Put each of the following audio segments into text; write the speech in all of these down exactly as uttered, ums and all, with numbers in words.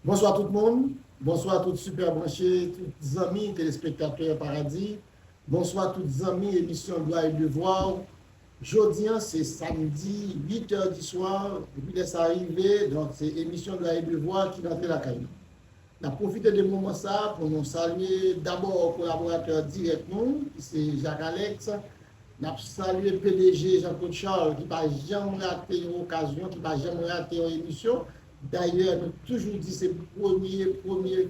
Bonswa tout moun, bonswa tout Sipè Branche, tout zanmi telespektatè Paradi, bonswa tout zanmi emisyon Dwa e Devwa. Jodi a se samdi, uit è di swa, depi lè sa rive, donk se emisyon Dwa e Devwa ki rantre lakay nou. N ap pwofite de moman sa a pou nou salye dabò kolaboratè dirèk nou, ki se Jacques Alex. N ap salye P D G Jean Claude Charles, ki pa janm rate yon okazyon, ki pa janm rate yon emisyon. Dayè, nou toujou di se premye, premye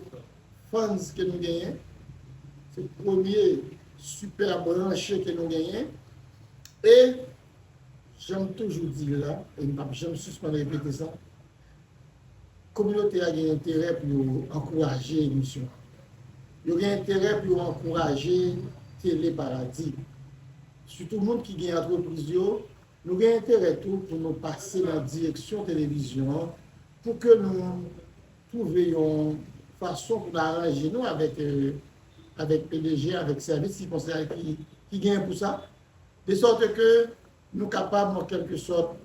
fans ke nou genyen. Se premye Sipè Branche ke nou genyen. E, jan m toujou di l la, e m p ap janm sispann repete sa, kominote a gen enterè pou yo ankouraje emisyon an. Yo gen enterè pou yo ankouraje Tele Paradi. Sitou moun ki gen antrepriz yo, nou gen enterè tou pou nou pase nan direksyon televizyon an, pou ke nou twouve yon fason pou nou aranje nou avèk, euh, avèk P D G, avèk sèvis ki konsèy ki, ki genyen pou sa, de sòt ke nou kapab, an kèlke sòt,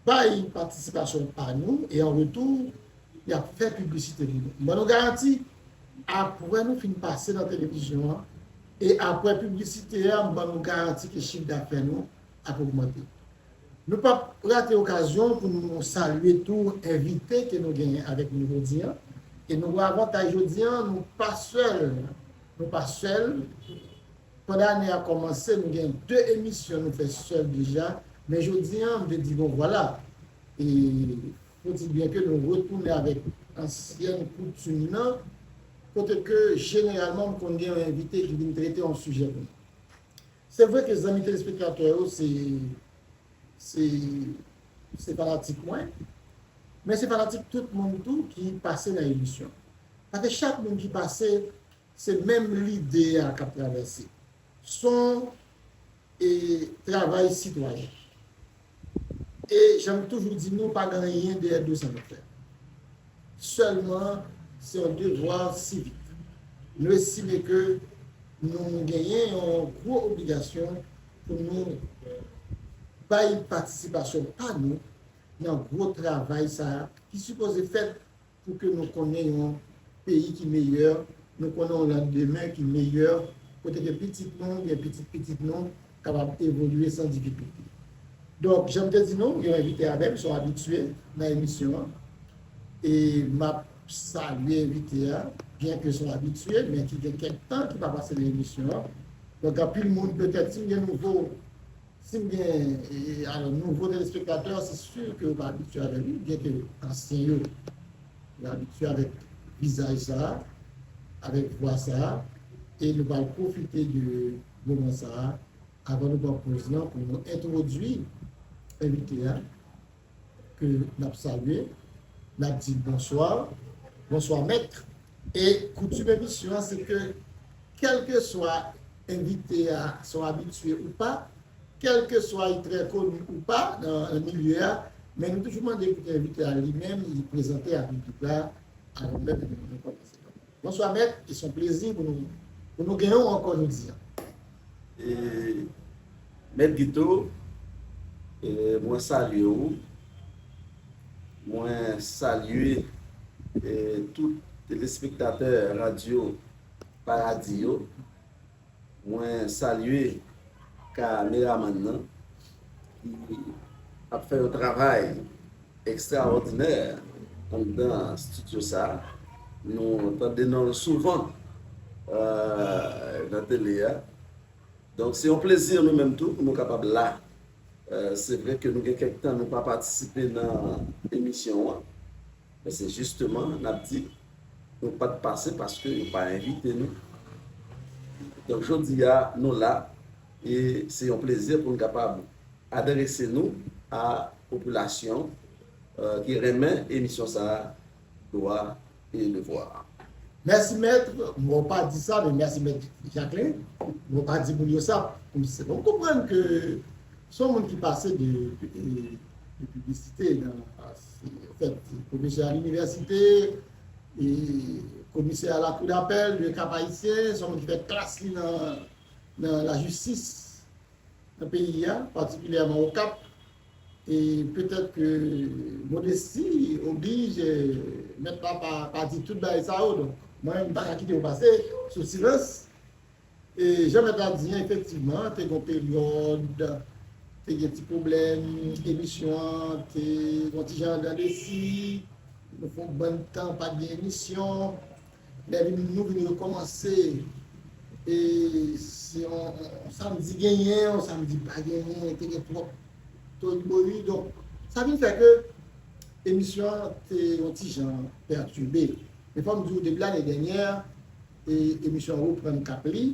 bay patisipasyon pa nou, e an retou, y ap fè piblisite pou nou. M ban nou garanti, apre nou fin pase nan televizyon an, e apre piblisite a, m ban nou garanti ke chif dafè nou ap ogmante. Nou p ap rate okazyon pou nou salye tou envite ke nou genyen avèk nou jodi a. E nou wè avantaj jodi a, nou pa sèl, nou pa sèl. Pandan ane a kòmanse, nou gen de emisyon nou fè sèl deja, men jodi a, m te di, bon, vwala. E fodilbyen ke nou retounen avèk ansyèn koutim nan, kote ke jeneralman m konn gen yon envite ki vin trete yon sijè pou nou. Se vre ke zanmi telespektatè yo, se, se, se fanatik mwen, men se fanatik tout moun tou ki pase nan emisyon. Paske chak moun ki pase, se menm lide a k ap travèse. Se yon, e, travay sitwayen. E jan m toujou di nou, pa gen anyen dèyè do sa n ap fè. Sèlman, se yon devwa sivik. Nou estime ke nou genyen yon gwo obligasyon pou nou bay patisipasyon pa nou nan gwo travay sa a ki sipoze fèt pou ke nou konnen yon peyi ki meyè, nou konnen yon landemen ki meyè, kote ke pitit nou, oubyen pitit pitit nou, kapab evolye san difikilte. Donk, jan m te di nou, yon envite avè m, se yon abitye nan emisyon an. E m ap salye envite a, byen ke se yon abitye, men ki gen kèk tan ki pa pase nan emisyon an. Donk, anpil moun, petèt, si m gen nouvo, si m gen, e, alò, nouvo telespektatè, se si ke yo pa abitye avè li, byen ke ansyen yo, yo abitye avèk vizaj sa a, avèk vwa sa a, e nou pral pwofite de moman sa a, avan nou pran poz lan, pou nou entwodui envite a, ke n ap salye, n ap di bonswa, bonswa mèt. E koutim emisyon an, se ke kèlkeswa envite a se yon abitye ou pa, kèlkeswa li trè koni ou pa nan, nan milye a, men nou toujou mande pou ke envite a li menm, li prezante a piblik la, avan menm nou, nou kòmanse. Bonswa mèt, e se yon plezi pou nou, pou nou genyen w ankò jodi a. E, Mèt Guito, e, mwen salye w. Mwen salye, e, tout telespektatè radyo Paradi yo. Mwen salye kameramann nan ki ap fè yon travay ekstraòdinè anndan estidyo sa a. Nou tande non l souvan, euh, nan tele a. Donk, se yon plezi nou menm tou pou nou kapab la. Euh, se vre ke nou gen kèk tan nou pa patisipe nan emisyon an. Men se jisteman, n ap di, nou pa t pase paske yo pa envite nou. Donk, jodi a, nou la, e se yon plezi pou n kapab adrese nou a popilasyon, euh, ki renmen emisyon sa a, Dwa e Devwa. Mèsi mèt, mwen pa di sa, men mèsi mèt Jacquelin. Mwen pa di moun yo sa, kòmsi bon, m konprann ke se yon moun ki pase de, de, de piblisite nan, anfèt, pwofesè a linivèsite, e komisè a lakou dapèl de Kap Ayisyen, se yon moun ki fè klas li nan, nan lajistis nan peyi a, patikilyèman Okap. E petèt ke modesti oblij, Mèt la pa, pa di tout bagay sa yo, donk, mwen, m pa ka kite yo pase sou silans. E jan mèt la di an, efektivman, te gen yon peryòd, te gen ti pwoblèm, emisyon an te gen yon ti jan an dan desi, nou fè yon bann tan pa t gen emisyon, lè vin, nou vin rekòmanse, e se yon, yon samdi genyen, yon samdi pa genyen, te gen twòp toyibori, donk, sa vin fè ke emisyon an te yon ti jan pètibe. Men fò m di w, depi lane dènyè, e emisyon an reprann kap li.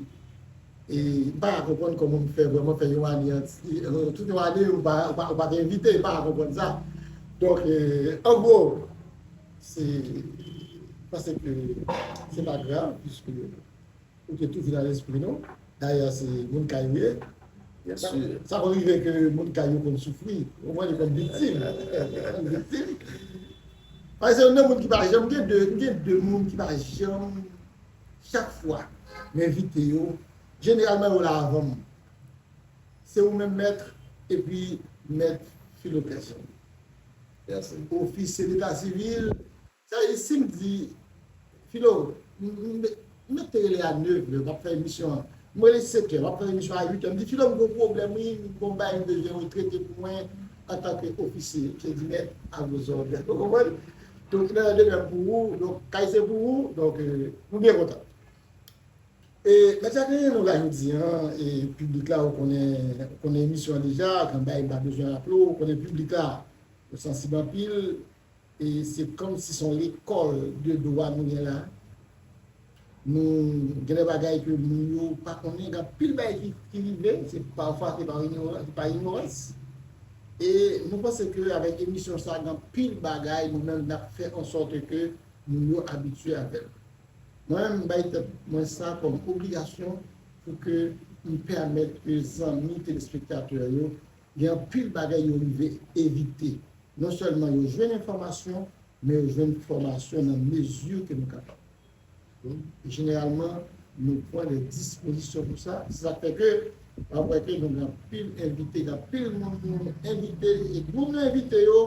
E m pa ka konprann kòman m fè vrèman fè yon ane anti, euh, tout yon ane, ou pa, ou pa, ou pa te envite, m pa ka konprann sa. Donk, euh, an gwo, se, m panse ke se pa grav, piske ou te toujou nan lespri nou. Dayè, se moun kay ou ye. Sa, sa konn rive ke moun kay yo konn soufri. Omwen, yo konn viktim. Yo konn viktim. Paske se youn nan moun ki pa janm gen de, gen de moun ki pa janm, chak fwa, m envite yo, jeneralman, yo la avan m. Se ou menm, mèt, epi mèt Filotès. Ofisye deta sivil, sa vle di, si m di, Filo, m, m, m mèt te rele a nevè, w ap fè emisyon an. M rele setè, w ap fè emisyon a uitè. M di, Filo, m gen yon pwoblèm, wi, m gen yon bagay m bezwen ou trete pou mwen antanke ofisye. Misye di, mèt, à vos ordres. Ou konprann? Donk, nan de menm pou ou, donk, kay se pou ou, donk, euh, nou byen kontan. E, mèt Jacquelin, nou la jodi a, e piblik la, ou konnen, ou konnen emisyon an deja, gen bagay m pa bezwen raple w, ou konnen piblik la, yo sansib anpil, e se kòmsi se yon lekòl de dwa nou gen la. Nou gen de bagay ke moun yo pa konnen, gen anpil bagay ki, ki rive, se pafwa se pa ignorans, se pa ignorans. E nou panse ke avèk emisyon sa, gen anpil bagay nou menm n ap fè an sòt ke moun yo abitye avè l. Mwen menm, m bay tèt mwen sa kòm obligasyon pou ke m pèmèt ke zanmi telespektatè yo gen anpil bagay yo rive evite. Non sèlman yo jwenn enfòmasyon, men yo jwenn fòmasyon nan mezi ke nou kapab. Jeneralman, nou pran de dispozisyon pou sa. Se sa k fè ke w ap wè ke nou gen anpil envite, gen anpil moun nou envite, e moun nou envite yo,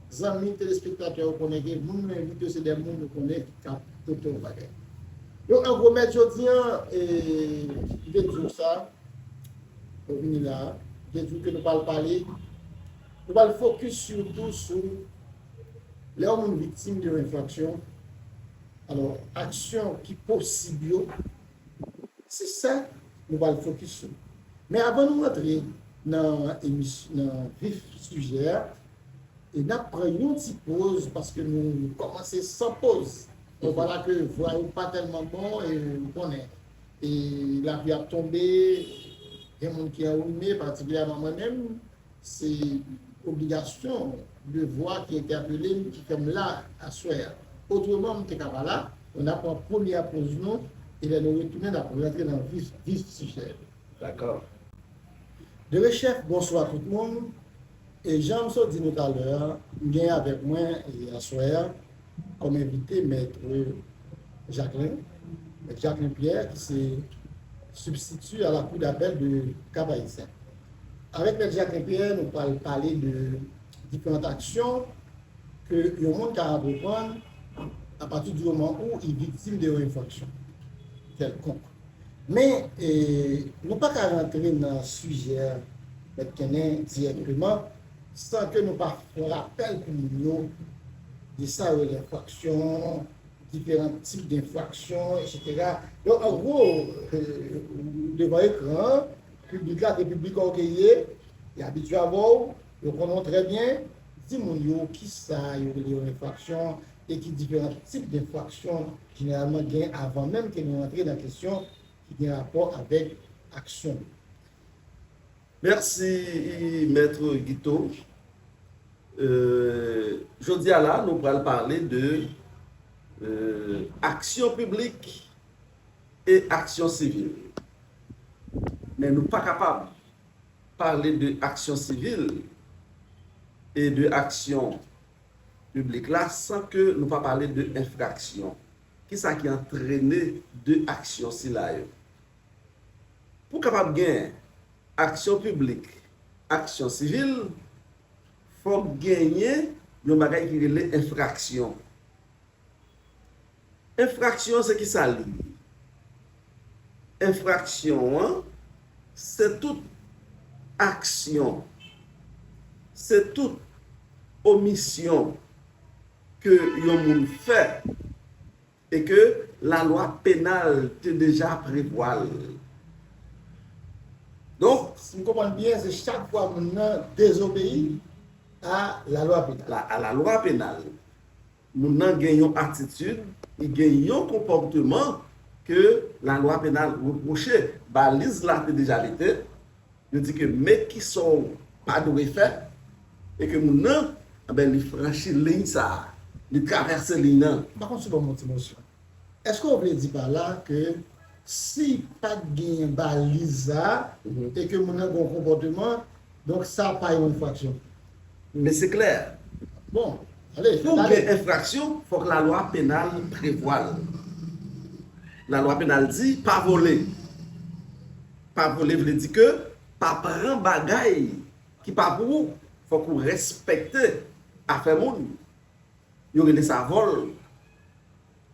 zanmi telespektatè yo konnen ke moun nou envite yo se de moun nou konnen ki ka pote yon bagay. Donk, an gwo, mèt, jodi a, e, m te di w sa, ou vini la, m te di w ke nou pral pale, nou pral fokis sitou sou lè yon moun viktim de yon enfraksyon, alò, aksyon ki posib yo, se sa nou pral fokis sou. Men avan nou rantre nan emis-, nan vif sijè a, e n ap pran yon ti poz paske nou kòmanse san poz. Donk, vwala ke vwa yo pa tèlman bon, e ou konnen. E lapli ap tonbe, gen moun ki anrime, patikilyèman mwen menm, se obligasyon, devwa ki entèpele m, ki fè m la aswè a. Otreman, m te ka pa la. Donk, n ap pran premyè poz nou, e lè nou retounen, n ap rantre nan vif, vif sijè. Dakò. De rechèf, bonswa tout moun. E jan m sot di nou talè a, m gen avèk mwen, e, aswè a, kòm envite, mèt Jacquelin, mèt Jacquelin Pierre, ki se sibstiti a la Cour d'appel de Cap-Haïtien. Avèk mèt Jacquelin Pierre, nou pral pale de diferan aksyon ke yon moun ka antreprann apati di moman ou li viktim de yon enfraksyon kèlkonk. Men, e, nou pa ka rantre nan sijè a, mèt Kennen, dirèkteman, san ke nou pa fè rapèl pou moun yo de sa yo rele enfraksyon, diferan tip de enfraksyon, etsetera. Donk, an gwo, e, devan ekran an, piblik la, se piblik ou ke ye, li abitye avè w, yo konnen w trè byen, di moun yo kisa yo rele yon enfraksyon e ki diferan tip de enfraksyon jeneralman gen avan menm ke nou rantre nan kesyon ki gen rapò avèk aksyon. Mèsi, mèt Guito. Euh, jodi a la, nou pral pale de euh, aksyon piblik e aksyon sivil. Men nou pa kapab pale de aksyon sivil e de aksyon piblik la san ke nou pa pale de enfraksyon. Kisa ki antrene de aksyon sila yo? Pou kapab gen aksyon piblik, aksyon sivil, fòk genyen yon bagay ki rele enfraksyon. Enfraksyon an se kisa l ye? Enfraksyon an se tout aksyon, se tout omisyon ke yon moun fè e ke lalwa penal te deja prevwa l. Donk, si m konprann byen, se chak fwa moun nan dezobeyi a lalwa penal. La, a lalwa penal. Moun nan gen yon atitid, li gen yon konpòteman ke lalwa penal repwoche. Baliz la te deja mete, yo di ke men kisa w pa dwe fè, e ke moun nan, enben, li franchi liy sa a, li travèse liy nan. M pa konn si w ban m yon ti mosyon. Èske w vle di pa la ke si pa t genyen baliz sa a, e ke moun nan gen yon konpòteman, donk sa pa yon enfraksyon? Men se klè. Bon, ale, pou gen enfraksyon, fòk lalwa penal prevwa l. Lalwa penal di pa vole. Pa vole vle di ke pa pran bagay ki pa pou ou. Fòk ou respekte afè moun. Yo rele sa vòl.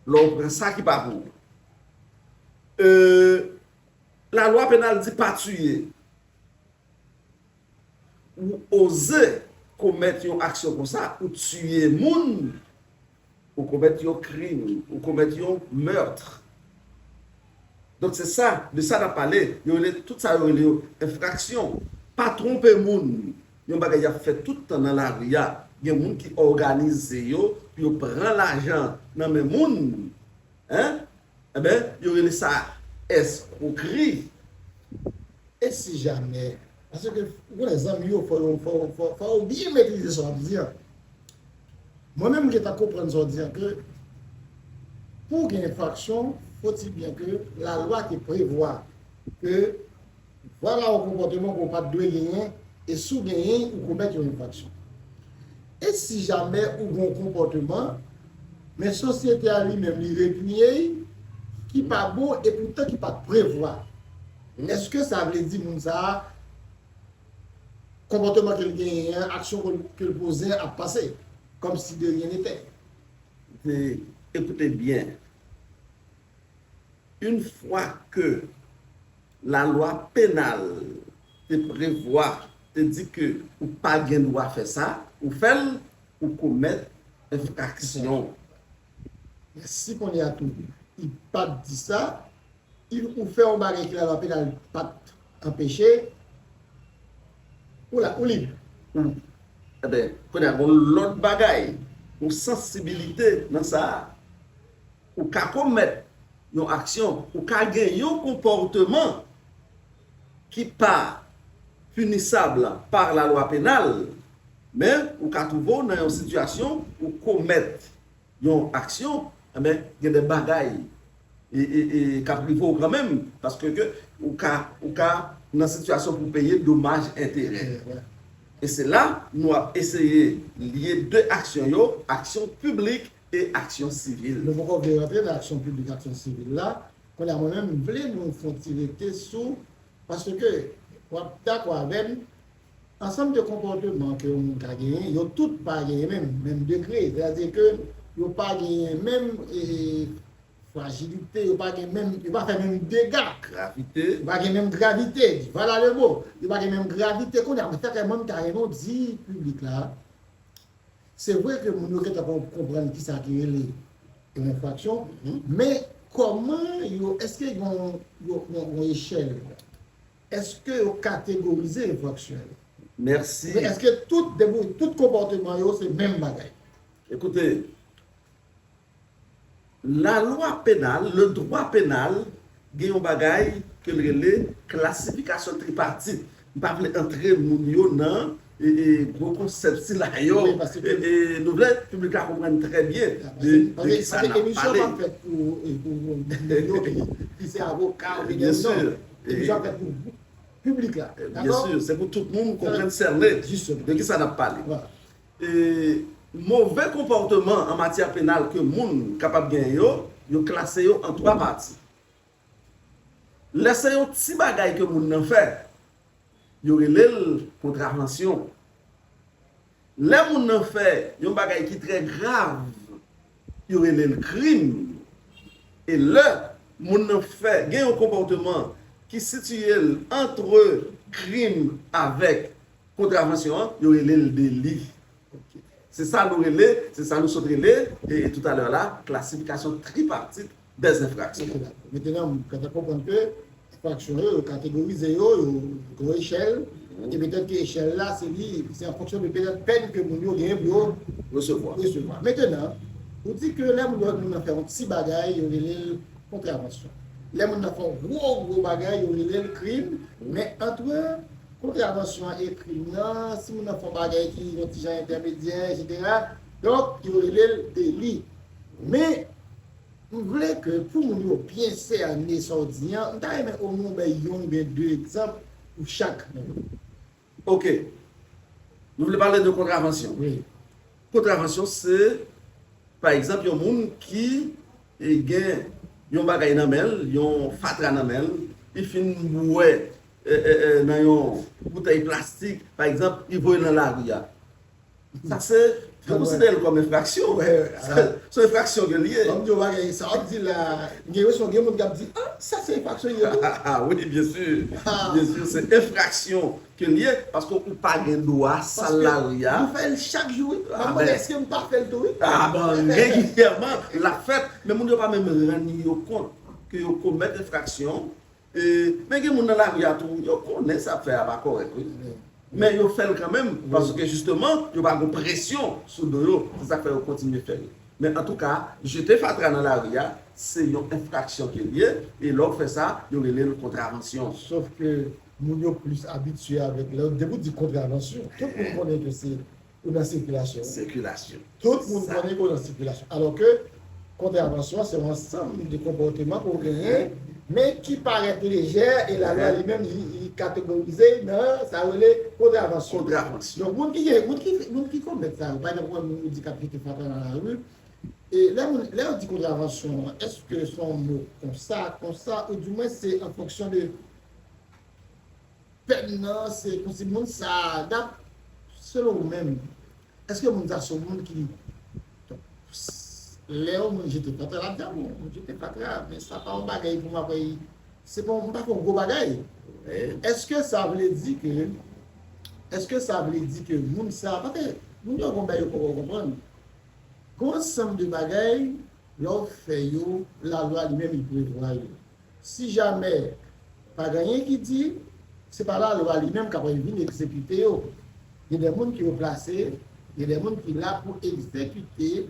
Lè w pran sa ki pa pou ou. E, lalwa penal di pa tiye. Ou oze komèt yon aksyon konsa, ou tiye moun, ou komèt yon krim, ou komèt yon meurtre. Donk se sa, de sa n ap pale, yo rele, tout sa yo rele yo enfraksyon. Pa twonpe moun, yon bagay y ap fè tout tan nan lari a. Gen moun ki òganize yo pou yo pran lajan nan men moun, en, enben, yo rele sa eskwokri. E si jamè, paske ou konnen zanmi yo, fò yo, fò, fò, fò yo byen metrize sa w ap di an. Mwen menm, m gentan konprann sa w di an, ke pou gen enfraksyon, fòtil byen ke lalwa te prevwa ke vwala yon konpòteman ke w pa t dwe genyen, e si w genyen, ou komèt yon enfraksyon. E si jamè ou gen yon konpòteman, men sosyete a li menm li repiye l, ki pa bon, e poutan ki pa t prevwa. Èske sa vle di moun sa a, konpòteman ke l genyen an, aksyon ke l, ke l poze an ap pase, kòmsi de rien n'était? Te, ekoute byen. Yon fwa ke lalwa penal te prevwa, te di ke ou pa gen dwa fè sa, ou fè l, ou komèt enfraksyon. Men si kounye a tou, li pa t di sa, li, ou fè yon bagay ke lalwa penal pa t anpeche, ou la, ou lib. Ou, enben, kounye a, gon lòt bagay, yon sansibilite nan sa a. Ou ka komèt yon aksyon, ou ka gen yon konpòteman ki pa pinisab pa lalwa penal, men ou ka twouve w nan yon sitiyasyon ou komèt yon aksyon, enben, gen de bagay e, e, e, k ap rive w kanmenm, paske ke ou ka, ou ka nan sitiyasyon pou peye domaj enterè. E se la, nou ap eseye lye de aksyon yo, aksyon piblik e aksyon sivil. Nou poko vle rantre nan aksyon piblik, aksyon sivil la. Kounye a, mwen menm, m vle nou fè yon ti rete sou, paske w ap dakò avè m, ansanm de konpòteman ke yon moun ka genyen, yo tout pa genyen menm, menm degre. Sètadi ke yo pa genyen menm, e, frajilite, yo pa gen menm, yo pa fè menm dega. Gravite. Yo pa gen menm gravite. Voilà le mot. Yo pa gen menm gravite. Kounye a, mwen, sa fè mwen, m ta renmen w di piblik la, se vre ke moun yo gentan kon-, konprann kisa ki rele yon enfraksyon, men kòman yo, èske yon, yon, yon, yon echèl, èske yo kategorize enfraksyon yo? Mèsi. Men èske tout, depi tout konpòteman yo se menm bagay? Ekoute, lalwa penal, le droit pénal, gen yon bagay ke l rele klasifikasyon tripatit. M pa vle antre moun yo nan, e, e, gwo konsèp sila yo. Wi, paske e, e, nou vle piblik la konprann trè byen de, de kisa n ap pale. Emisyon pa fèt pou, e, pou, pou moun yo ki, ki se avoka oubyen non. Emisyon fèt pou piblik la. Byen si, se pou tout moun konprann sènen de kisa n ap pale. E, move konpòteman an matyè penal ke moun kapab genyen yo, yo klase yo an twa pati. Lè se yon ti bagay ke moun nan fè, yo rele l kontravansyon. Lè moun nan fè yon bagay ki trè grav, yo rele l krim. E lè moun nan fè gen yon konpòteman ki sitiye l antre krim avèk kontravansyon an, yo rele l deli. Se sa nou rele, se sa nou sot rele, e, e toutalè la, klasifikasyon tripartit dèzenfraksyon. Ok, dakò. Mentnan, m gentan konprann ke enfraksyon yo, yo kategorize yo, yo gen yon echèl, e petèt ke echèl la, se li, se an fonksyon de petèt pèn ke moun yo genyen pou yo resevwa. Mentnan, ou di ke lè moun yo, moun nan fè yon ti bagay, yo rele l kontravansyon. Lè moun nan fè yon gwo, gwo bagay, yo rele l krim, men antre kontravansyon an e krim nan, si moun nan fè yon bagay ki yon ti jan entèmedyè, etsetera, donk, yo rele l deli. Men, m vle ke pou moun yo byen sène sa w di an, m ta renmen omwen w bay youn oubyen de egzanp pou chak nan yo. Ok. Nou vle pale de kontravansyon. Wi. Kontravansyon, se, pa egzanp, yon moun ki e, gen yon bagay nan men l, yon fatra nan men l, li fin bwè e, e, e, nan yon boutèy plastik, pa egzanp, li voye l nan lari a. Sa se, yo konsidere l kòm enfraksyon. Wè, wè. Se, se enfraksyon ke l ye. Kòm di yon bagay, sa w ap di la, gen resyon, gen moun k ap di, ah, sa se enfraksyon li ye tou. Ah, wi, byen si. Ah. Byen si, se enfraksyon ke l ye, paske ou pa gen dwa sal lari a. Paske nou fè l chak jou, wi. M ap mande, èske m pa fè l tou, wi? Ah, bon, regilyèman, l ap fèt, men moun yo pa menm rann yo kont ke yo komèt enfraksyon. E, men gen moun nan lari a tou, yo konnen sa y ap fè a pa kòrèk, wi. Men yo fè l kanmenm, paske jisteman, yo pa gen presyon sou do yo. Se sa k fè yo kontinye fè l. Men antouka, jete fatra nan lari a, se yon enfraksyon ke l ye, e lè w fè sa, yo rele l kontravansyon. Sof ke moun yo plis abitye avèk lè, depi w di kontravansyon, tout moun konnen ke se ou nan sikilasyon. Sikilasyon. Tout moun konnen ke w nan sikilasyon. Alò ke kontravansyon se yon ansanm de konpòteman ke w genyen, men ki parèt lejè, e lalwa li menm, li, li kategorize nan sa yo rele kontravansyon. Kontravansyon. Donk, moun ki gen, moun ki, moun ki komèt sa yo, pa egzanp, ou wè moun ou di k ap jete fatra nan lari, e lè moun, lè yo di kontravansyon an, èske se yon mo konsa, konsa, oudimwen se an fonksyon de pèn nan, se kòmsi moun sa a, dap, selon ou menm, èske moun sa se yon moun ki, lè yon moun jete fatra, l ap di, ah bon, moun jete fatra, men sa pa yon bagay pou m ap, se pa, m pa fè yon gwo bagay. Èske sa vle di ke, èske sa vle di ke moun sa, paske moun yo gen yon bagay yo poko konprann. Gen yon ansanm de bagay, lè w fè yo, lalwa li menm li prevwa yo. Si jamè pa gen anyen ki di, se pa lalwa li menm k ap vin egzekite yo. Gen de moun ki yo plase, gen de moun ki la pou egzekite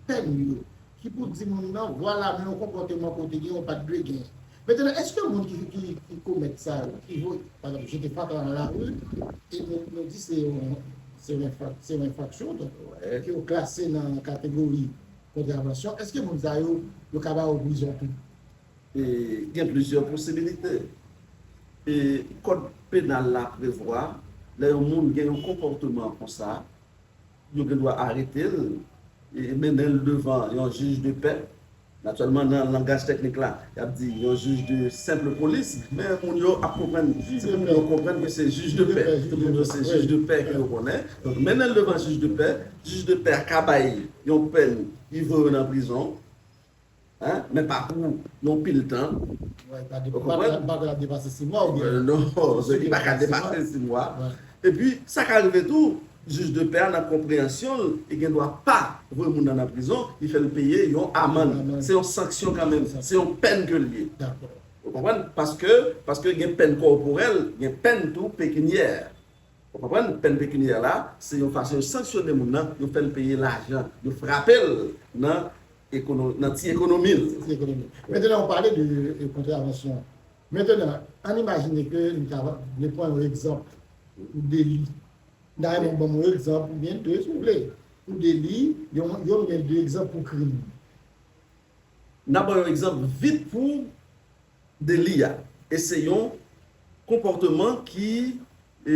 pèn yo, ki pou di moun nan, vwala, men yon konpòteman ke w te gen, ou pa t dwe gen. Mentnan, èske moun ki, ki, ki komèt sa yo, ki voye, pa egzanp, jete fatra nan lari, e nou, nou di se yon, se yon enfra-, se yon enfraksyon, donk, ke yo klase nan kategori kontravansyon, èske moun sa yo, yo ka ba yo prizon tou? E, gen plizyè posibilite. E, kòd penal la prevwa, lè yon moun gen yon konpòteman konsa, yo gen dwa arete l, e mennen l devan yon jij de pè. Natirèlman, nan langaj tèknik la, y ap di yon jij de senp polis, men moun yo ap konprann, ti moun yo konprann ke se jij de pè. Tout moun yo se jij de pè ke yo konnen. Donk, mennen l devan jij de pè, jij de pè a ka bay yon pèn ki voye yo nan prizon, en, men pa pou yon pil tan. Ou konprann? Pa ka depase sis mwa oubyen... Non, li pa ka depase sis mwa. Epi, sa ka rive tou, jij de pè a nan konpreyansyon l, li gen dwa pa voye moun nan nan prizon, li fè l peye yon amann. Se yon sanksyon kanmenm, se yon pèn ke l ye. Ou konprann? Paske, paske gen pèn kòporèl, gen pèn tou pekinyè. Ou konprann? Pèn pekinyè la, se yon fason yo sanksyone moun nan, yo fè l peye lajan, yo frape l nan ekono-, nan ti ekonomi l. Ti ekonomi. Mentnan, ou pale de, de kontravansyon. Mentnan, ann imajine ke nou ta vle pran yon egzanp pou deli. N ta renmen w ban m yon egzanp oubyen de, si w vle. Pou deli, yon, yon oubyen de egzanp pou krim. N a ba w yon egzanp vit pou deli a. E se yon konpòteman ki, e,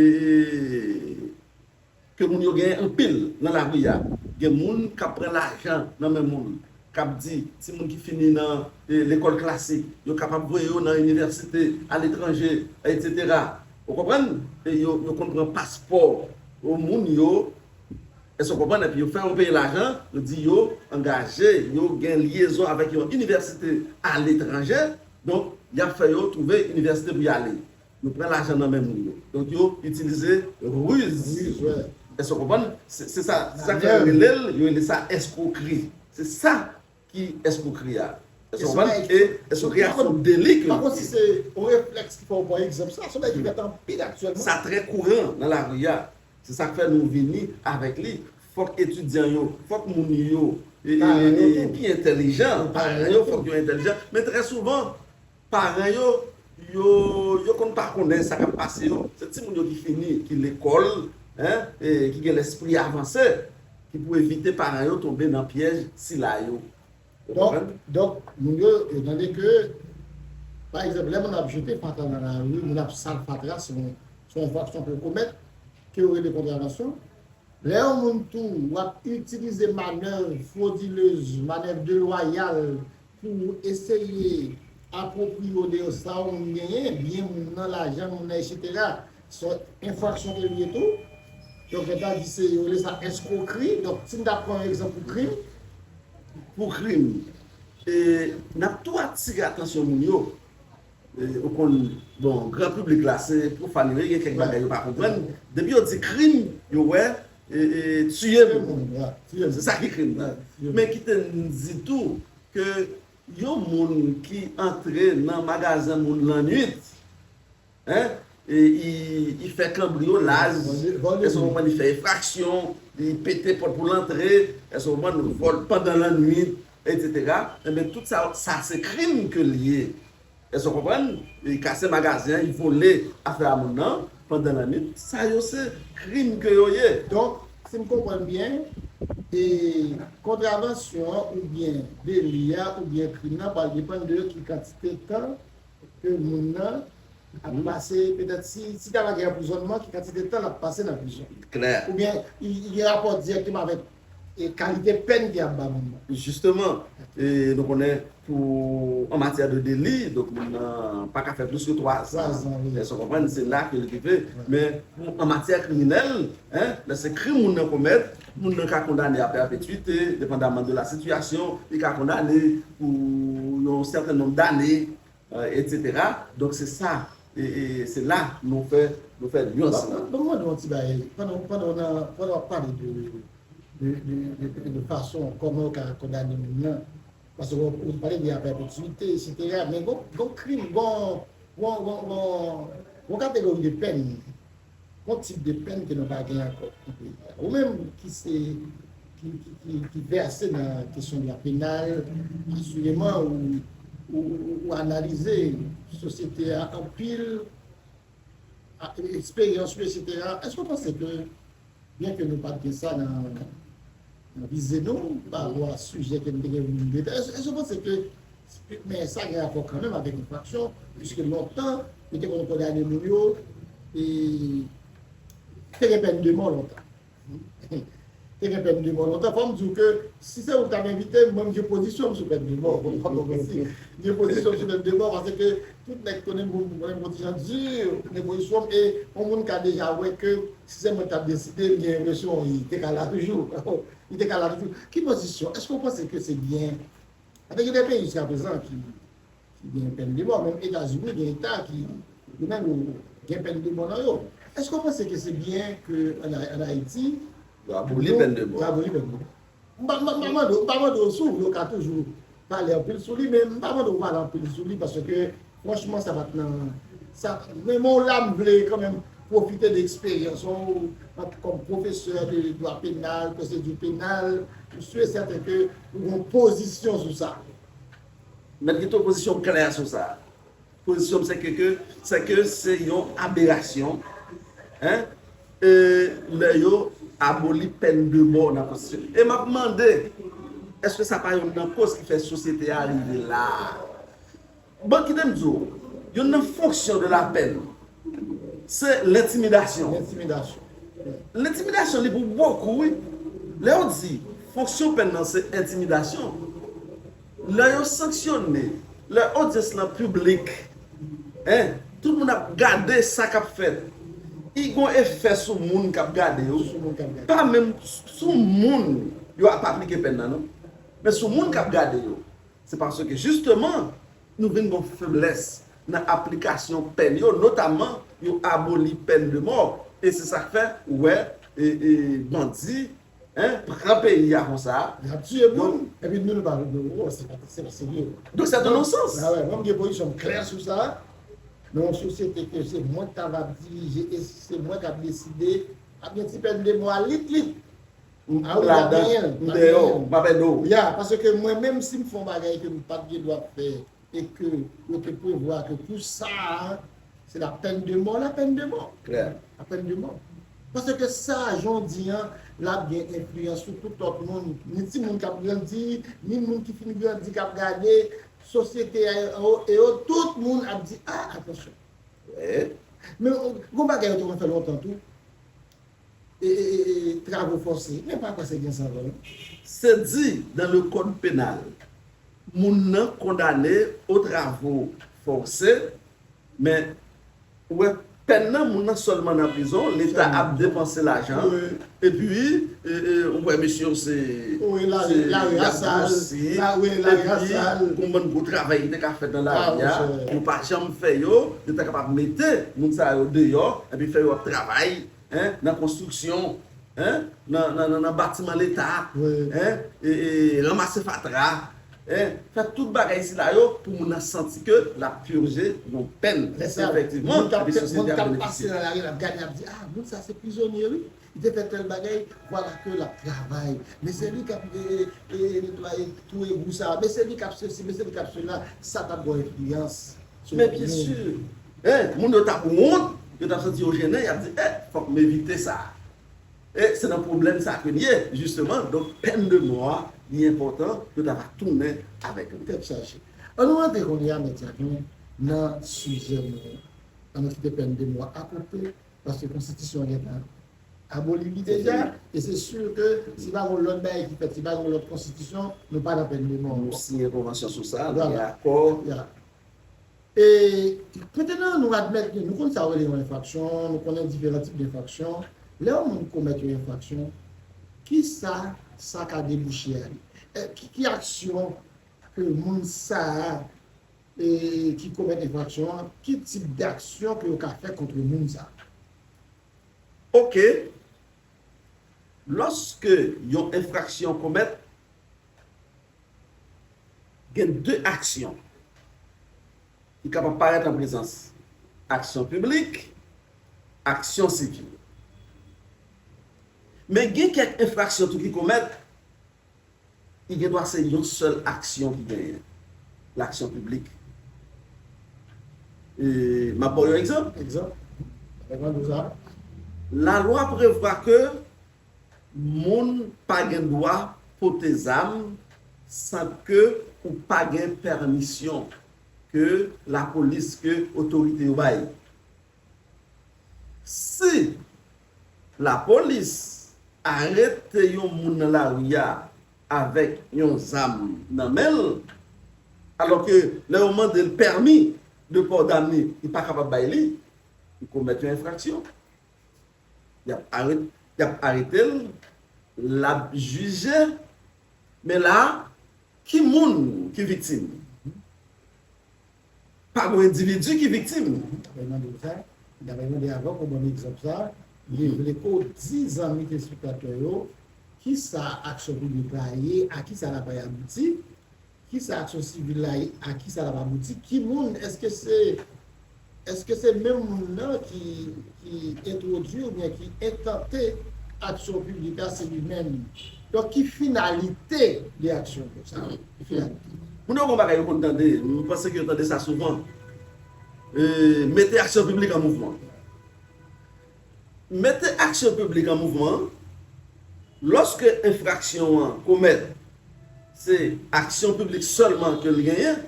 ke moun yo genyen anpil nan lari a. Gen moun k ap pran lajan nan men moun, k ap di, timoun ki fini nan, e, lekòl klasik, yo kapab voye yo nan inivèsite, aletranje, etsetera. Ou konprann? E yo, yo konn pran paspò moun yo, Èske w konprann? Epi yo fè yo peye lajan, yo di yo angaje, yo gen lyezon avèk yon inivèsite aletranje, donk, y ap fè yo twouve inivèsite pou y ale. Yo pran lajan nan men moun yo. Donk, yo itilize riz. Riz, wè. Èske w konprann? Se se sa, se sa k fè yo rele l, yo rele sa eskwokri. Se sa ki eskwokri a. Èske w konprann? E eskwokri a se yon deli ke li ye. Pa konn si se yon reflèks ki fè w pran egzanp sa, se yon bagay ki fèt anpil aktyèlman. Sa trè kouran nan lari a. Se sa k fè nou vini avèk li. Fòk etidyan yo, fòk moun yo e, e, e, e, ki entèlijan. Paran yo, fòk yo entèlijan. Men trè souvan, paran yo, yo, yo konn pa konnen sa k ap pase yo. Se timoun yo ki fini, ki lekòl, en, e ki gen lespri avanse, ki pou evite paran yo tonbe nan pyèj sila yo. Donk, donk, moun yo, yo tande ke, pa egzanp, lè moun ap jete fatra nan lari, moun ap sal fatra, se yon, se yon enfraksyon ke yo komèt, ke yo rele kontravansyon. Lè yon moun tou, w ap itilize manèv frodilez, manèv delwayal pou eseye apwopriye w de sa yon moun genyen, byen moun nan, lajan moun nan, etsetera. Se yon enfraksyon ke li ye tou. Donk, yo ta di se, yo rele sa eskwokri. Donk, si n ta pran yon egzanp pou krim, pou krim, e, n ap tou atire atansyon moun yo. E, ou konn, bon, gran piblik la, se pwofàn yo ye, gen kèk bagay yo pa konprann. Depi yo di krim, yo wè, e, e, tiye moun. Se sa ki krim nan. Men kite n di tou ke yon moun ki antre nan magazen moun lannwit, en, e, i, i fè kanbriyolaj, èske w konprann, i fè enfraksyon, i pete pòt pou l antre, èske w konprann, vòl pandan lannwit, etsetera. Enben, tout sa, sa se krim ke l ye. Èske w konprann? Li kase magazen an, li vole afè a moun nan pandan lannwit. Sa yo se krim ke yo ye. Donk, si m konprann byen, e kontravansyon an oubyen deli a oubyen krim nan pral depann de ki kantite tan ke moun nan ap pase, petèt si, si ta pa gen anprizònman, ki kantite tan l ap pase nan prizon. Klè. Oubyen, li, li gen rapò dirèkteman avèk e kalite pèn ki ap ba moun nan. Jisteman, e nou konnen pou, an matyè de deli, donk moun nan pa ka fè plis ke twa zan. Twa zan, wi. Èske w konprann? Se la ke l rive. Wi. Men pou, an matyè kriminèl, en, lè se krim moun nan komèt, moun nan ka kondane a pèpetwite, depandaman de la sitiyasyon, li ka kondane pou yon sèten nonb dane, e, etsetera. Donk, se sa, e, e, se la nou fè, nou fè nyans la. Ban m mande w yon ti bagay. Pandan, pandan w nan, pandan w ap pale de, de, de, de, de fason kòman yo ka kondane moun nan, paske w, ou pale de a pèpetwite, etsetera. Men gon, gon krim, gon, gon, gon, gon, gon kategori de pèn, gon tip de pèn ke nou pa gen ankò nan peyi a. Ou menm ki se, ki, ki, ki, ki vèse nan kesyon dwa penal, asireman ou, ou, ou, ou analize sosyete a anpil, a, eksperyans ou, etsetera. Èske w panse ke, byen ke nou pa t gen sa nan, nan vize nou, pa rapò a sijè ke nou te gen pou nou trete, èske, èske w panse ke, men sa gen rapò kanmenm avèk enfraksyon, piske lontan, yo te konn kondane moun yo, e te gen pèn de mò lontan. Te gen pèn de mò lontan. Fò m di w ke si se ou k t ap envite m, mwen, m gen pozisyon m sou pèn de mò. Bon, pa kòmanse. M gen pozisyon m sou pèn de mò paske tout nèg konnen m, mwen, m yon ti jan di, m gen pozisyon m, e yon moun ka deja wè ke si se mwen k t ap deside, m gen enpresyon li te ka la toujou. Li te ka la toujou. Ki pozisyon? Èske w panse ke se byen? Paske gen de peyi jiskaprezan ki, ki gen pèn de mò. Menm Etazini gen eta ki, yo menm, yo gen pèn de mò nan yo. Èske w panse ke se byen ke ann Ay-, ann Ayiti, yo aboli pèn de mò? Yo aboli pèn de mò. M pa, m pa, m pa mande w, m pa mande w si w vle, w ka toujou pale anpil sou li, men m pa mande w pale anpil sou li, paske, franchman, sa pa t nan, sa, men bon, la, m vle kanmenm pwofite de eksperyans ou, an, kòm pwofesè de dwa penal, pwosedi penal, m si e sèten ke ou gen yon pozisyon sou sa. Mèt gen yon pozisyon klè sou sa. Pozisyon m se ke, ke, se ke se yon aberasyon, en, e, lè yo aboli pèn de mò nan konstitisyon. E m ap mande, èske sa pa youn nan koz ki fè sosyete a rive la a? Bon, kite m di w, youn nan fonksyon de la pèn, se lentimidasyon. Lentimidasyon. Lentimidasyon, li pou bokou, wi. Lè yo di fonksyon pèn nan se entimidasyon, lè yo sanksyone, lè odyans lan piblik, en, tout moun ap gade sa k ap fèt. li gon efè sou moun k ap gade yo. Sou moun k ap gade. Pa menm sou moun yo ap aplike pèn nan, non. Men sou moun k ap gade yo. Se paske, jisteman, nou vin gon feblès nan aplikasyon pèn yo, notamman yo aboli pèn de mò. E se sa k fè ou wè e, e, bandi, en, pran peyi a konsa. Y ap tiye moun, epi nou, nou pa, nou, oh, se pa, se pa serye. Donk, se yon nonsans. Ah wè, mwen, m gen pozisyon m klè sou sa. Nan yon sosyete ke se mwen k ta va dirije e se mwen k ap deside, ap gen ti pèn de mò a lit lit. M ladan, m dèyè w, m pa pèdi w. Ya, paske mwen menm, si m fè yon bagay ke m pa t gen dwa fè, e ke yo te prevwa ke pou sa a, se la pèn de mò, la pèn de mò. Klè. La pèn de mò. Paske sa, jan w di an, l ap gen enfliyans sou tout lòt moun. Ni timoun k ap grandi, ni moun ki fin grandi, k ap gade, sosyete a, e yo, tout moun ap di, ah, atansyon. Wi. Men, gon bagay yo te konn fè lontan tou. E, e, e, e, travo fòse. Men pa kwè se gen sa ankò, non. Se di, dans le code pénal, moun nan kondane aux travaux forcés, men, ou wè, pèn nan, moun nan sèlman nan prizon, Leta ap depanse lajan, epi, e, e, ou wè, mesye yo se, se, y ap gwosi, epi, gon bann gwo travay ki te ka fèt nan lari a, yo pa janm fè yo, yo ta kapab mete moun sa yo deyò, epi fè yo ap travay, en, nan konstriksyon, en, nan, nan, nan, nan batiman Leta, en, e, e, ranmase fatra, en, fè tout bagay sila yo pou moun nan santi ke l ap pije yon pèn. Efektivman, epi sosyete a benefisye. Moun k ap pase nan lari, l ap gade, l ap di, ah, moun sa se prizonye, wi. Li te fè tèl bagay, vwala ke l ap travay. Men se li k ap, e, e, e, netwaye twou egou sa. Men se li k ap sesi, men se li k ap sela. Sa t ap gen enfliyans sou lòt moun. Men byen si. En, moun yo t ap wont, yo t ap santi yo jennen, y ap di, eh, fòk m evite sa. E se nan pwoblèm sa ke n ye, jisteman. Donk, pèn de mò a, li enpòtan pou ta va tounen avèk li. Tèt chaje. An nou rantre kounye a, Mèt Dyaken, nan sijè nou an. An nou kite pèn de mò a kote, paske konstitisyon an gentan aboli li deja, e se si ke si pa gon lòt bagay ki fèt, si pa gon lòt konstitisyon, nou pa nan pèn de mò ankò. Nou siyen konvansyon sou sa, nou gen akò. Ya. E mentnan, nou admèt ke nou konn sa yo rele yon enfraksyon, nou konnen diferan tip enfraksyon. Lè yon moun komèt yon enfraksyon, ki sa sa ka debouche a li? E ki, ki aksyon ke moun sa a, e, ki komèt enfraksyon an, ki tip daksyon ke yo ka fè kont moun sa a? Oke. Lòske yon enfraksyon komèt, gen de aksyon ki kapab parèt an prezans aksyon piblik, aksyon sivil. Men gen kèk enfraksyon tou ki komèt, li gen dwa se yon sèl aksyon ki genyen, laksyon piblik. E, m ap ba w yon egzanp. Egzanp. Egzanp pou sa. Lalwa prevwa ke moun pa gen dwa pote zam san ke ou pa gen pèmisyon ke lapolis, ke otorite yo bay. Si lapolis arete yon moun nan lari a avèk yon zam nan men l, alòske lè yo mande l pèmi de pò dam li, li pa kapab bay li, li komèt yon enfraksyon. Y ap arete, y ap arete l, l ap jije, men la, ki moun ki viktim? Pa gon endividi ki viktim. Dapre mande w sa, dapre mande avan pou ban m egzanp sa, li vle ke w di zanmi telespektatè yo, kisa aksyon piblik la ye, a kisa l ap abouti, kisa aksyon sivil la ye, a kisa l ap abouti, ki moun, èske se, èske se menm moun nan ki, ki entwodui oubyen ki entante aksyon piblik la, se li menm? Donk, ki finalite de aksyon sa yo? Ki finalite? Moun yo gon bagay yo konn tande, m panse ke yo tande sa souvan. E, mete aksyon piblik an mouvman. Mete aksyon piblik an mouvman, lòske enfraksyon an komèt, se aksyon piblik sèlman ke l genyen,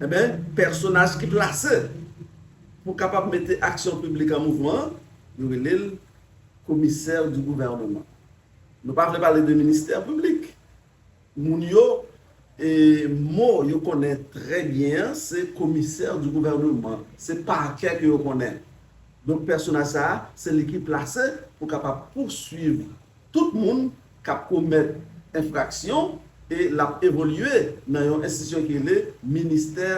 enben, pèsonaj ki plase pou kapab mete aksyon piblik an mouvman, yo rele l commissaire du gouvernement. Nou pa vle pale de ministè piblik. Moun yo, e, mo yo konnen trè byen an, se commissaire du gouvernement. Se pakè ke yo konnen. Donk, pèsonaj sa a, se li ki plase pou kapab pouswiv tout moun k ap komèt enfraksyon e l ap evolye nan yon enstitisyon ki rele ministè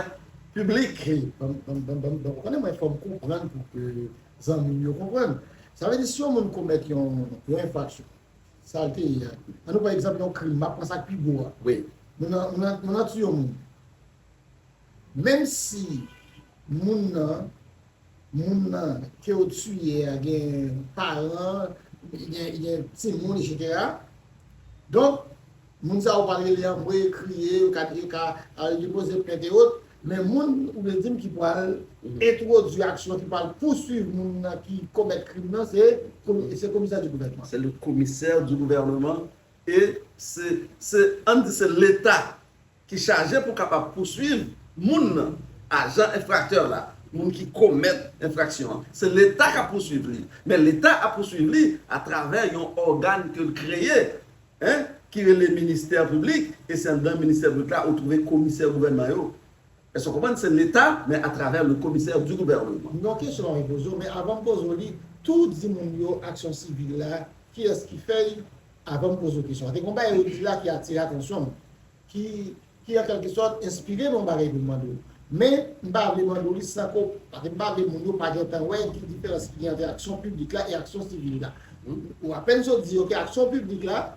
piblik. Wi, ban m, ban m, ban m, ban m, ban m, ou konnen mwen fò m konprann pou ke zanmi m yo konprann. Sa vle di, si yon moun komèt yon, yon enfraksyon, sa l te ye a, an nou pran egzanp yon krim, m ap pran sa k pi gwo a. Wi. Nou nan, nou nan, nou nan tiye yon moun. Menm si moun nan, moun nan ke w tiye a gen paran, gen, gen timoun, etsetera. Donk, moun sa yo pral rele anmwe, kriye, yo ka, yo ka al depoze plent e wòt, men moun ou vle di m ki pral entwodui aksyon, ki pral pouswiv moun nan ki komèt krim nan, se komi-, se komisè di gouvènman. C'est le commissaire du gouvernement. E se, se, ann di se Leta ki chaje pou kapab pouswiv moun nan, ajan enfraktè la, moun ki komèt enfraksyon an. Se Leta k ap pouswiv li. Men Leta ap pouswiv li atravè yon ògàn ke l kreye, en, ki rele ministè piblik, e se anndan ministè piblik la ou twouve komisè gouvènman yo. Èske w konprann? Se Leta, men atravè le commissaire du gouvernement. Yon kesyon mwen poze w, men avan m poze w li, tou di moun yo aksyon sivil la, kiyès ki fè l? Avan m poze w kesyon an, te gen yon bagay ou di la ki atire atansyon m, ki, ki an kèlke sòt enspire m yon bagay pou m mande w. Men, m pa vle mande w li san ke w, paske m pa vle moun yo pa gentan wè ki diferans ki gen ant aksyon piblik la e aksyon sivil la. Ou apèn sot di, oke, aksyon piblik la,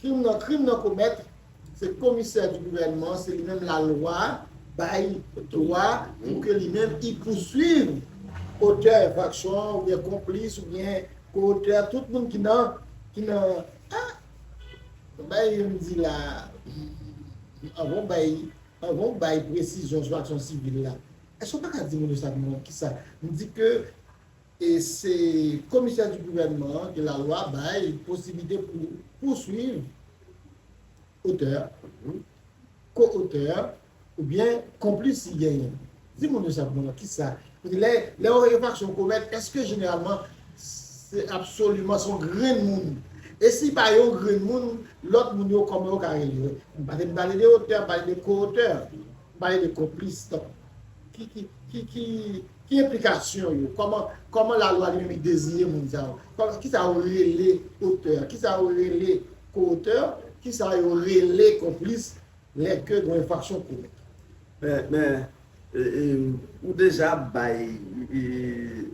krim nan, krim nan komèt, se komisè di gouvènman, se li menm lalwa bay dwa pou ke li menm li pouswiv otè enfraksyon oubyen konplis oubyen ko-otè, tout moun ki nan, ki nan, ah, bay, m di la, anvan w bay, anvan w bay presizyon sou aksyon sivil la, èske w pa ka di moun yo sa pou mwen, kisa? M di ke e se komisè di gouvènman ke lalwa bay posiblite pou pouswiv otè, ko-otè, oubyen konplis si genyen. Di moun yo sa pou mwen, kisa? Paske lè, lè yon enfraksyon komèt, èske jeneralman se absoliman se yon grenn moun? E si pa yon grenn moun, lòt moun yo kòman yo ka rele yo? M pa te pale de otè, m pale de ko-otè, m pale de konplis. Donk, ki, ki, ki, ki, ki enplikasyon yo? Kòman, kòman lalwa li menm li deziye moun sa yo? Kòman, kisa yo rele otè? Kisa yo rele ko-otè? Kisa yo rele konplis lè ke gon enfraksyon komèt? Men, men, e, e, ou deja bay, e,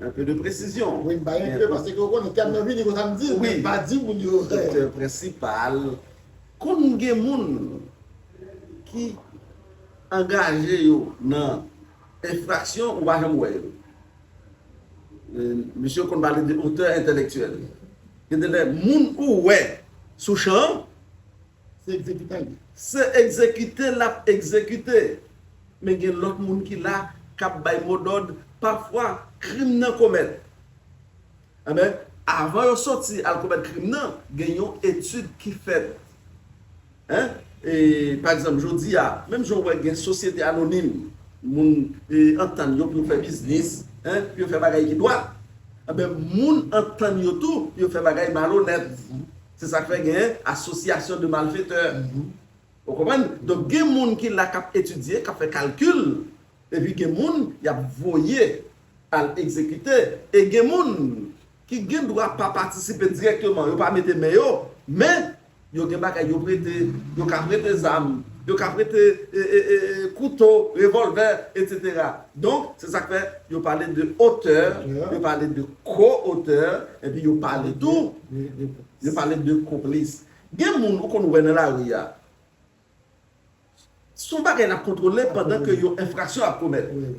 un peu de presizyon. Wi, m bay un peu, paske ou konnen tèm nan vini konsa m di l, men m pa di moun yo. Otè prensipal, konn gen moun ki angaje yo nan enfraksyon, ou pa janm wè yo. E, misye konn pale de otè entèlektyèl. Gen de lè, moun ou wè sou chan an, se egzekitan l ye. Se egzekite l ap egzekite. Men gen lòt moun ki la, k ap bay modòd, pafwa krim nan komèt. Enben, avan yo soti al komèt krim nan, gen yon etid ki fèt. Hein? E, pa egzanp, jodi a, menm jan w wè gen sosyete anonim, moun, e, antann yo pou yo fè biznis, hein, pou yo fè bagay ki dwat. Enben, moun antann yo tou pou yo fè bagay malonèt. Se sa k fè gen asosyasyon de malfetè. Ou konprann? Donk, gen moun ki la k ap etidye, k ap fè kalkil, epi gen moun y ap voye al egzekite. E gen moun ki gen dwa pa patisipe dirèkteman, yo pa mete men yo, men yo gen bagay yo prete, yo ka prete zam, yo ka prete, e, e, e, e, kouto, revòlvè, etsetera. Donk, se sa k fè yo pale de otè, yo pale de ko-otè, epi yo pale tou, yo pale de konplis. Gen moun ou konn wè nan lari a, se yon bagay n ap kontwole pandan ke yon enfraksyon ap komèt. Wi.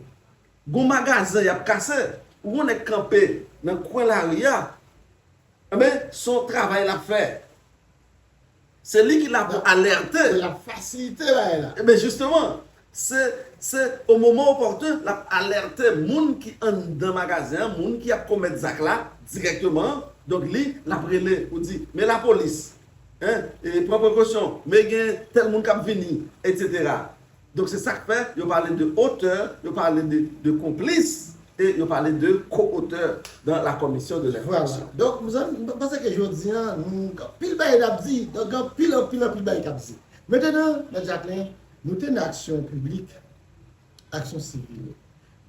Gon magazen y ap kase, ou wè yon nèg kanpe nan kwen lari a, enben, se yon travay l ap fè. Se li ki la pou alète. L ap fasilite bagay la. Enben, jisteman, se, se o moman opòten, l ap alète moun ki anndan magazen an, moun ki ap komèt zak la dirèkteman. Donk, li, l ap rele, ou di, men lapolis. Hein, e pran prekosyon, men gen tèl moun k ap vini, etsetera. Donk, se sa k fè yo pale de otè, yo pale de, de konplis, e yo pale de ko-otè dans la commission de l'infraction. Vwala. Donk, mezanmi, m panse ke jodi a, nou gen anpil bagay n ap di, donk, gen anpil, anpil, anpil bagay k ap di. Mentenan, Mèt Jacquelin, nou te nan aksyon piblik, aksyon sivil.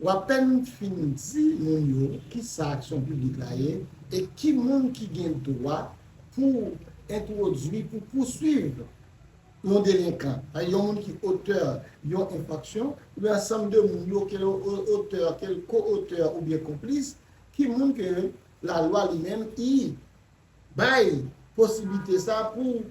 w apèn fin di moun yo ki sa aksyon piblik la ye e ki moun ki gen dwa pou entwodui, pou pouswiv yon delenkan, yon moun ki otè yon enfraksyon, oubyen ansanm de moun yo, ke l o-, otè, ke l ko-otè oubyen konplis, ki moun ke lalwa li menm i bay posiblite sa pou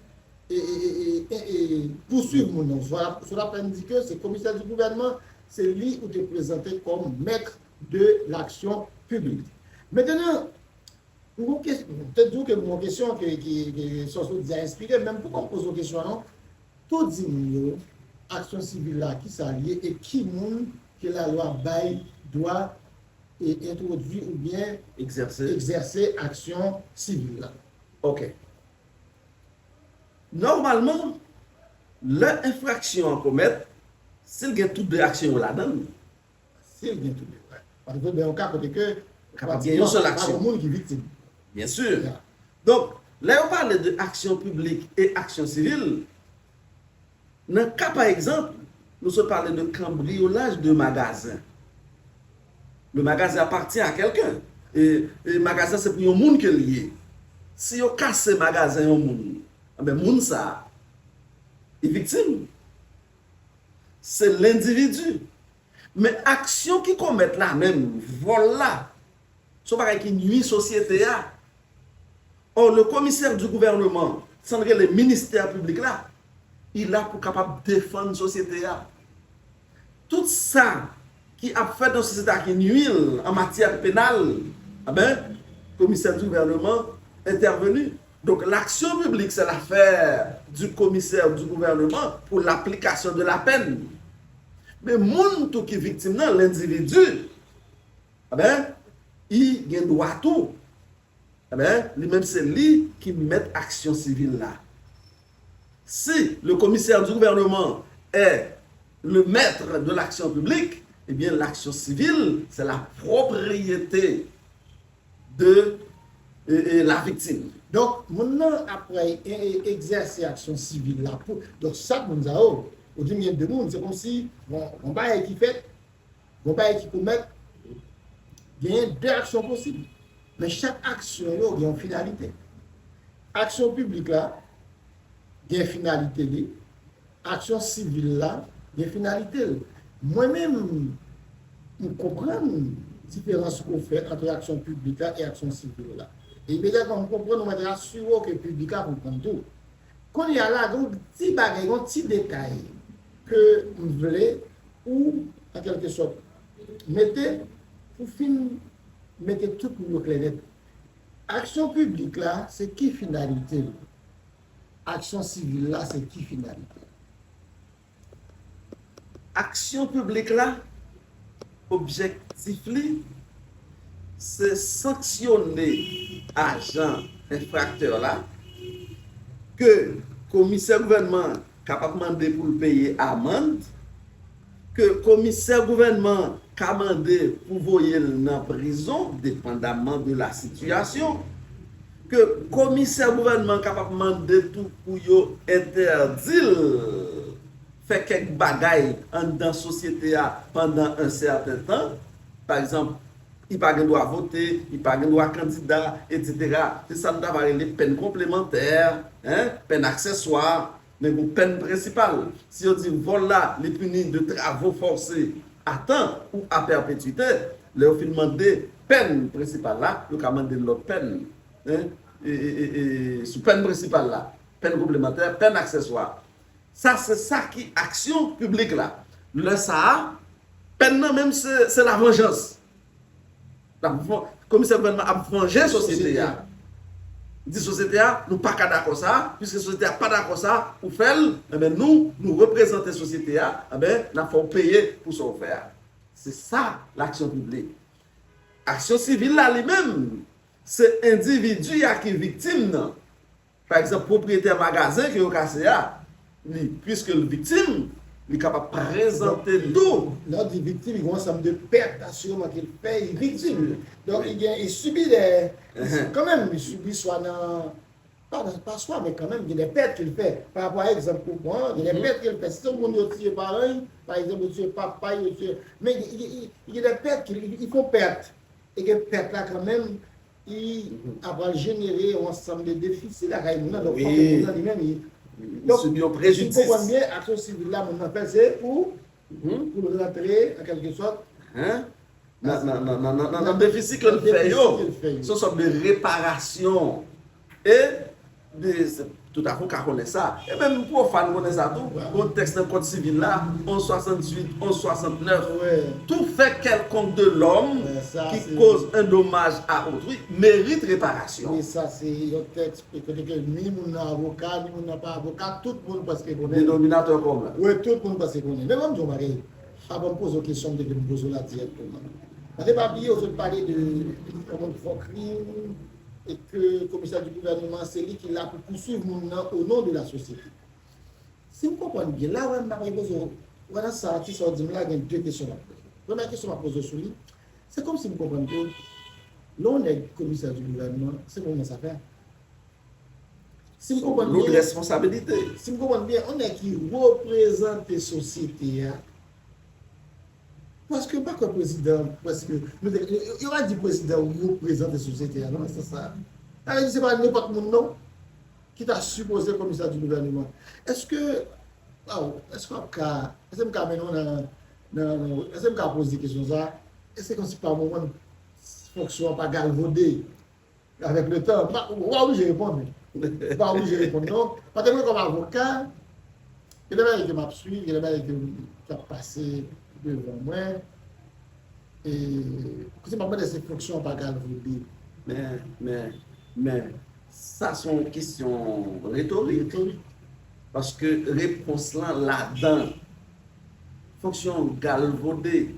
e, e, e, e, e, e, pouswiv moun nan. Swa, swa la pèn di ke se komisè di gouvènman, se li ou te prezante kòm maître de l'action publique. Mentenan, m gon kes-, m te di w ke m gon kesyon ke, ke, ke Sòso di a enspire, men m poko poze w kesyon an non. Tou di m yo, aksyon sivil la, ki sa l ye e ki moun ke lalwa bay dwa e entwodui oubyen egzèse, egzèse aksyon sivil la. Ok. Nòmalman, lè enfraksyon an komèt, si l gen tout de aksyon yo ladan l, si l gen tout de, paske gen yon ka kote ke kapab gen yon sèl aksyon, pa gen moun ki viktim. Byen si. Donk, lè yo pale de aksyon piblik e aksyon sivil, nan ka pa egzanp, nou sot pale de kanbriyolaj de magazen. Le magazen apatyen a kèlken. E, e magazen se pou yon moun ke l ye. Si yo kase magazen yon moun, anben, moun sa a, li viktim. Se lendividi. Men aksyon ki komèt la menm, vòl la, se yon bagay ki nui sosyete a. Or, le commissaire du gouvernement, sa n rele ministè piblik la, li la pou kapab defann sosyete a. Tout sa ki ap fèt nan sosyete a ki nui l an matyè penal, enben, komisè di gouvènman entèveni. Donk, l'action publique, c'est l'affaire du commissaire du gouvernement pour l'application de la peine. Men moun tou ki viktim nan, lendividi, enben, li gen dwa tou. Enben, li menm se li ki mèt aksyon sivil la. Si le commissaire du gouvernement est le maître de l'action publique, eh bien, l'action civile, c'est la propriété de, euh, euh, la victime. Donk, moun nan ap pral e, e, egzèse aksyon sivil la pou, donk, sa moun sa yo, ou di m gen de moun, se kòmsi, bon, yon bagay ki fèt, yon bagay ki komèt, genyen de aksyon posib. Men chak aksyon yo gen yon finalite. Aksyon piblik la gen finalite li, aksyon sivil la gen finalite l. Mwen menm, m konprann diferans ke w fè ant aksyon piblik la e aksyon sivil la. E imedyatman m konprann, ou mèt asire w ke piblik la konprann tou. Kounye a la, gen yon ti bagay, yon ti detay ke m vle ou, an kèlke sòt, mete pou fin mete tout moun yo klè nèt. Aksyon piblik la, se ki finalite l? Aksyon sivil la, se ki finalite l? Aksyon piblik la, objektif li, se sanksyone ajan enfraktè la, ke komisè gouvènman kapab mande pou l peye amann, ke komisè gouvènman ka mande pou voye l nan prizon, depandamman de la sitiyasyon, ke komisè gouvènman kapab mande tou pou yo entèdi l fè kèk bagay anndan sosyete a pandan yon sèten tan. Pa egzanp, li pa gen dwa vote, li pa gen dwa kandida, etsetera. Se sa nou ta va rele pèn konplemantè, en, pèn aksèswa, men gen pèn prensipal. Si yo di vòl la, li pini de travaux forcés à temps ou à perpétuité, lè yo fin mande pèn prensipal la, yo ka mande lòt pèn, en, e, e, e, e, sou pèn prensipal la, pèn konplemantè, pèn aksèswa. Sa se sa ki aksyon piblik la. Lè sa a, pèn nan menm se, se lavanjans. L ap van-, komisè gouvènman ap vanje sosyete a. Di sosyete a, nou pa ka dakò sa, piske sosyete a pa dakò sa, ou fè l, enben nou, nou reprezante sosyete a, enben n ap fè w peye pou sa w fè a. Se sa laksyon piblik. Aksyon sivil la li menm, se endividi a ki viktim nan. Pa egzanp, pwopriyetè magazen ke yo kase a, li, piske l viktim, li kapab prezante l tou. Lè w di viktim, li gen yon ansanm de pèt, asireman ke l fè, li viktim. Donk, li gen, li sibi de, kanmenm, li sibi swa nan, pa, pa swa, men kanmenm, gen de pèt ke l fè. Pa rapò a egzanp ou pran an, gen de pèt ke l fè. Si se yon moun yo tiye paran l, pa egzanp, yo tiye papa l, yo tiye, men gen, gen, gen, gen de pèt ke l, li fè yon pèt. E ke pèt la kanmenm, li apral jenere yon ansanm de defisi lakay moun nan. Donk, fòk ke moun nan li menm, li, li sibi yon prejidis. Si m konprann byen, aksyon sivil la, moun nan fè l, se pou, pou l rantre, an kèlke sòt, nan, nan, nan, nan, nan, nan defisi ke l fè yo. Se yon sòt de reparasyon. E de, tout avoka konnen sa. E menm pwofàn konnen sa tou. Gon tèks nan kòd sivil la, onz swasanntuit, onz swasantnèf. Tout fait quelconque de l'homme qui cause un dommage à autrui mérite réparation. Wi, sa se yon tèks kote ke ni moun nan avoka, ni moun nan pa avoka, tout moun prèske konnen. Denominatè komen. Wi, tout moun prèske konnen. Men ban m di w yon bagay. Avan m poze w kesyon m te vle m poze w la dirèkteman. Paske pa bliye, w sot pale de yon moun ki fè yon krim e ke komisè di gouvènman se li ki la pou pouswiv moun nan o non de la sosyete. Si m konprann byen, la wè m ap repoze w, wè nan sa, ti sa w di m la, gen de kesyon m ap poze w. Premyè kesyon m ap poze w sou li, se kòmsi m konprann ke lè yon nèg komisè di gouvènman, se moun nan sa fè. Si m konprann byen, loud responsabilite. Si m konprann byen, yon nèg ki reprezante sosyete a, paske m pa kwè prezidan, paske nou te, yo, yo, yo pa di prezidan reprezante sosyete a, non, nan sans sa. Sa vle di se pa nenpòt moun, non, ki ta sipoze komisè di gouvènman. Èske, waw, èske w ap ka, èske m ka mennen w nan, nan, nan, èske m ka poze kesyon sa? Èske kòmsi pa moman fonksyon an pa galvode? Avèk le tan, m pa, ou pa oblije reponn. Ou pa oblije reponn, non. Paske mwen kòm avoka, gen de bagay ke m ap swiv, gen de bagay ke, k ap pase devan mwen. E, kote m ap mande se fonksyon an pa galvode. Men, men, men, sa se yon kesyon retorik. Retorik. Paske repons lan ladan fonksyon galvode.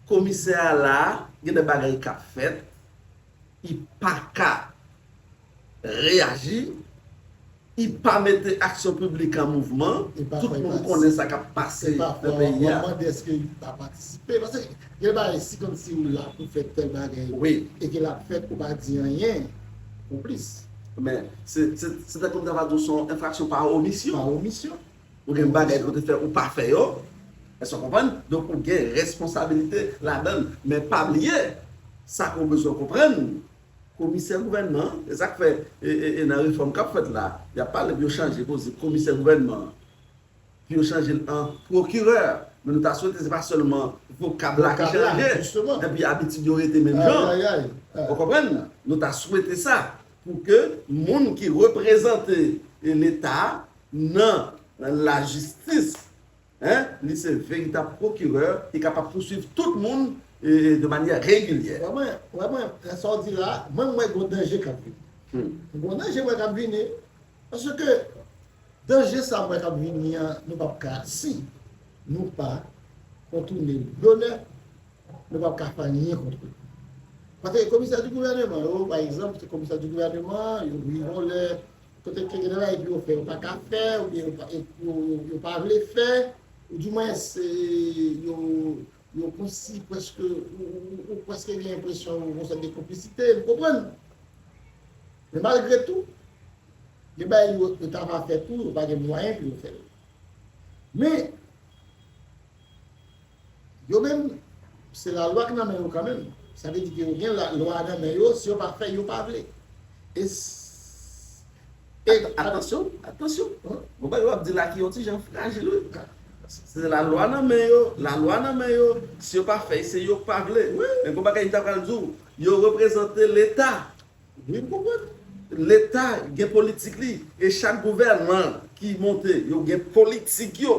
Komisè a la, gen de bagay k ap fèt, li pa ka reyaji, li pa mete aksyon piblik an mouvman, tout moun konnen sa k ap pase nan peyi a. E pafwa, w ap mande èske li pa patisipe, paske gen bagay, si kòmsi w la pou fè tèl bagay, e ke l ap fèt, ou pa di anyen, konplis. Men, se, se, se tankou m ta va di w se yon enfraksyon pa omisyon. Pa omisyon. Ou gen bagay pou te fè, ou pa fè yo. Èske w konprann? Donk, ou gen responsabilite ladan l. Men pa bliye, sa ke w bezwen konprann, komisè gouvènman, e sa k fè, e, e, e nan refòm k ap fèt la, y ap pale pou yo chanje koze komisè gouvènman, pou yo chanje l an pwokirè. Men nou ta swete se pa sèlman vokab la ki chanje, epi abitid yo rete menm jan. Ou konprann? Nou ta swete sa, pou ke moun ki reprezante, e, Leta nan lajistis, en, li se veritab pwokirè ki kapab pouswiv tout moun, e, de manyè regilyè. Wè mwen, wè mwen, sa w di la, mwen, m wè gon danje k ap vini. M gon danje m wè k ap vini. Paske danje sa m wè k ap vini an, nou p ap ka, si nou pa kontoune l donè, nou p ap ka fè anyen kont li. Paske komisè di gouvèneman yo, pa egzanp, se komisè di gouvèneman, yo rive yon lè, kote ke gen bagay pou yo fè, yo pa ka fè, oubyen yo pa, yo, yo, yo pa vle fè, oudimwens, yo, yo kòmsi prèske, ou, ou, ou prèske gen enpresyon yon sòt de konplisite, nou konprann. Men malgre tou, gen bagay yo, yo ta va fè tou, yo pa gen mwayen pou yo fè l. Men, yo menm, se lalwa k nan men yo kanmenm. Sa vle di ke yo gen la, lwa nan men yo, si yo pa fè, yo pa vle. E s-, e At-, atansyon, atansyon. Gon bagay w ap di la ki yon ti jan frajil, wi. Se lalwa nan men yo, lalwa nan men yo, si yo pa fè, se yo k pa vle. Men gon bagay m ta pral di w, yo reprezante Leta. Wi, m konprann. Leta gen politik li, e chak gouvènman ki monte, yo gen politik yo.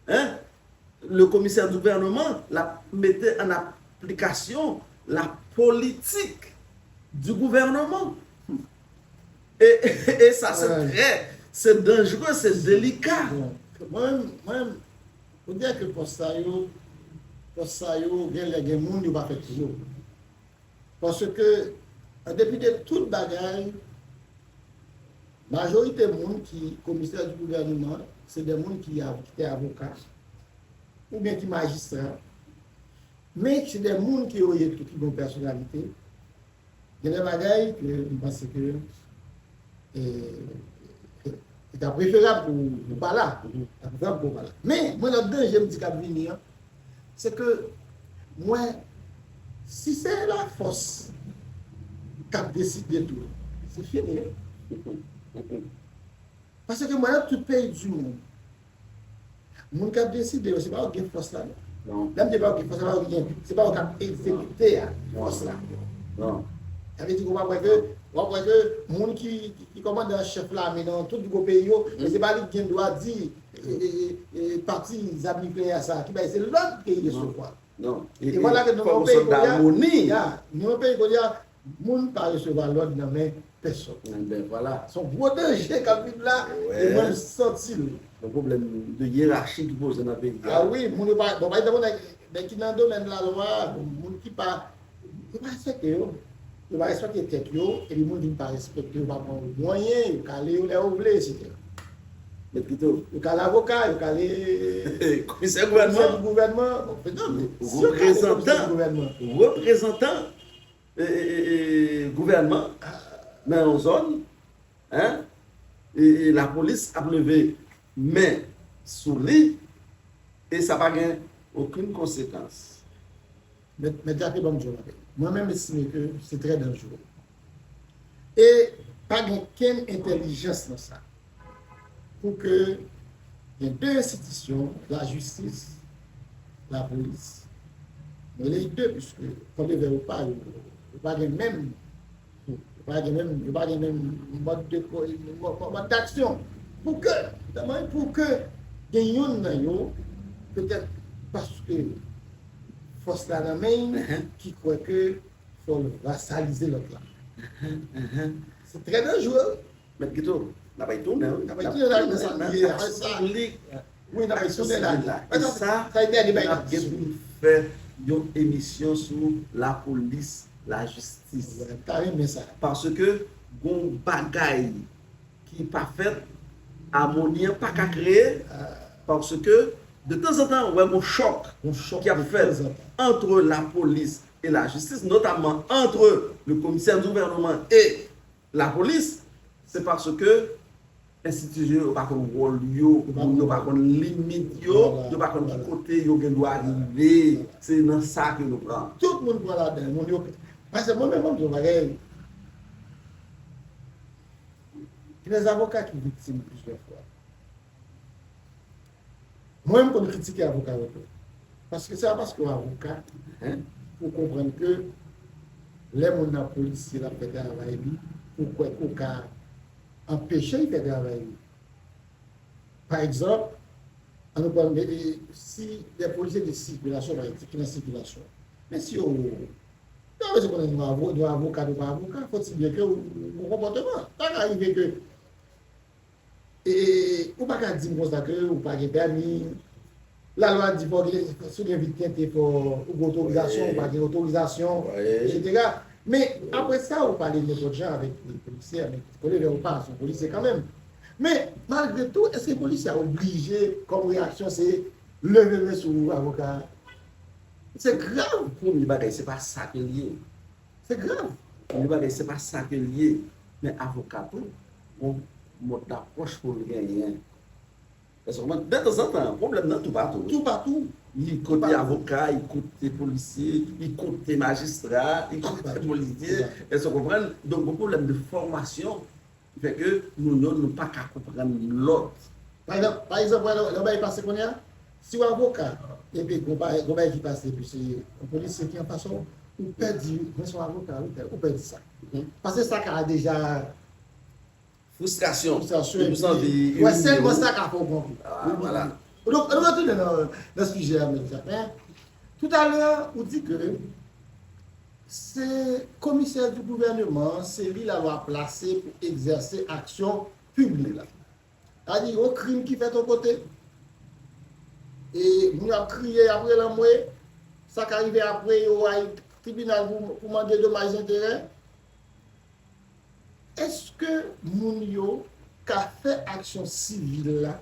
Hein? Le commissaire du gouvernement, l ap mete an aplikasyon la politique du gouvernement. E, e sa se trè, se danjre, se delika. Bon, mwen, mwen, pou di ke pòs sa yo, pòs sa yo, gen lè gen moun yo pa fèt pou yo. Paske, an depi de tout bagay, majorite moun ki komisè di gouvèneman, se de moun ki, av-, ki te avoka, oubyen ki majistra, men se de moun ki yo ye tou, ki gen pèsonalite. Gen de bagay ke m panse ke e, e ta preferab pou, pou pa la. Ta preferab pou pa la. Men, mwen, lòt danje m di k ap vini an, se ke mwen, si se lafòs k ap deside tou, se fini wi. Paske mwen, nan tout peyi di mond, moun k ap deside yo, se pa yo ki gen fòs la, non. Lè m di pa yo ki gen fòs la, pa yo ki gen, se pa yo k ap egzekite a, fòs la. Sa vle di ke w ap wè ke, w ap wè ke moun ki, ki, ki kòmandan an chèf lame nan tout gwo peyi yo, men se pa li ki gen dwa di, e, e, e, e, pati zam nikleyè sa, ki bay se lòd ke li resevwa. E vwala ke nou nan yon peyi kounye a, ya, nou nan yon peyi kounye a, moun pa resevwa lòd nan men pèsòn. Ebyen, vwala. Se yon gwo danje k ap vin la, e mwen, m santi l. Yon pwoblèm de yerachi ki poze nan peyi a. A wi, moun yo pa, bon, pa egzanp, nèg, nèg ki nan domèn lalwa, moun ki pa, yo pa respekte yo. Yo pa respekte tèt yo, epi moun vin pa respekte yo, pa pran yo pou anyen, yo ka ale yo lè yo vle, etsetera. Mèt Kito. Yo ka ale avoka, yo ka ale komisè gouvènman. Komisè di gouvènman. Bon, non, men si yo ka ale komisè di gouvènman. Reprezantan e, e, e, e, gouvènman nan yon zòn, en, e, e lapolis ap leve men sou li, e sa pa gen okenn konsekans. Mèt, Mèt Jacky, ban m di w yon bagay. Mwen menm, m estime ke se trè danjere. E pa gen kenn entèlijans nan sa. Pou ke gen de enstitisyon, lajistis, lapolis. Mwen rele de, piske kòm yo vle ou pa, yo, yo pa gen menm, yo pa gen menm, yo pa gen menm mòd de, mò-, mò-, mòd daksyon. Pou ke, pou ke gen youn nan yo, petèt paske fòs la nan men l, ki kwè ke fò l vasalize lòt la. Se trè danjere. Mèt Kito, n ap tounen, wi. N ap tounen la, men sa, li ye, apre sa. Wi, n ap tounen la. E sa, n ap gen pou n fè yon emisyon sou lapolis, lajistis. Mwen ta renmen sa. Paske gon bagay ki pa fèt, amoni an pa ka kreye, paske de tanzantan, ou wè gon chòk ki ap fèt ant lapolis e lajistis, notamman ant le komisè di gouvènman e lapolis, se paske enstitisyon yo pa konn wòl yo, moun yo pa konn limit yo, yo pa konn ki kote yo gen dwa rive. Se nan sa ke nou pran. Tout moun pran ladan, moun yo, paske mwen menm, mwen di yon bagay, gen dè avoka ki viktim plizyè fwa. Mwen, m konn kritike avoka yo tou. Paske se pa paske w avoka, en, pou w konprann ke lè moun nan polisye l ap fè travay li, pou w kwè ke w ka anpeche l fè travay li. Pa egzanp, ann nou pran, e, e, si de polisye de sikilasyon, pa egzanp, ki nan sikilasyon. Men si yo, yo bezwen konnen nou avo-, nou avoka, nou pa avoka, fòtibyen ke ou, ou gon konpòteman. Pa ka rive ke E, e, e, ou pa ka di m konsa ke ou pa gen pèmi. Lalwa di fò gen, si w gen vit tente, fò ou gen otorizasyon, ou pa gen otorizasyon, etsetera. Men, apre sa, ou pale nenpòt jan avèk polisye, men kolera ou pa, se yon polisye kanmenm. Men, malgre tou, èske polisye a oblije, kòm reyaksyon, se leve men sou avoka a? Se grav. Premye bagay, se pa sa ke l ye. Se grav. Premye bagay, se pa sa ke l ye. Men avoka tou, gon mòd dapwòch pou l genyen. Èske w konprann? De tanzantan, pwoblèm nan toupatou, wi. Toupatou. Li kote avoka, li kote polisye, li kote majistra, li kote polisye. Èske w konprann? Donk, gon pwoblèm de fòmasyon ki fè ke nou youn, nou pa ka konprann lòt. Pa egzanp, pa egzanp, wè, lè, lè yon bagay pase kounye a, si w avoka, epi gon bagay, gon bagay ki pase, epi se yon polisye ki anfas ou, ou pèdi, mwen se yon avoka, wi, ou pèdi sa. Paske sa ka deja fristrasyon, fristrasyon, epi w santi, wè, sèlman sa ka fè w pran kou. Vwala. Donk, ann retounen nan, nan sijè a, men, men, toutalè, ou di ke se komisè di gouvènman, se li lalwa plase pou egzèse aksyon piblik la. Sa di, yon krim ki fèt yon kote, e moun yo ap kriye, y ap rele anmwe, sa ka rive apre, yo ay tribinal pou, pou mande domaj enterè. Èske moun yo ka fè aksyon sivil la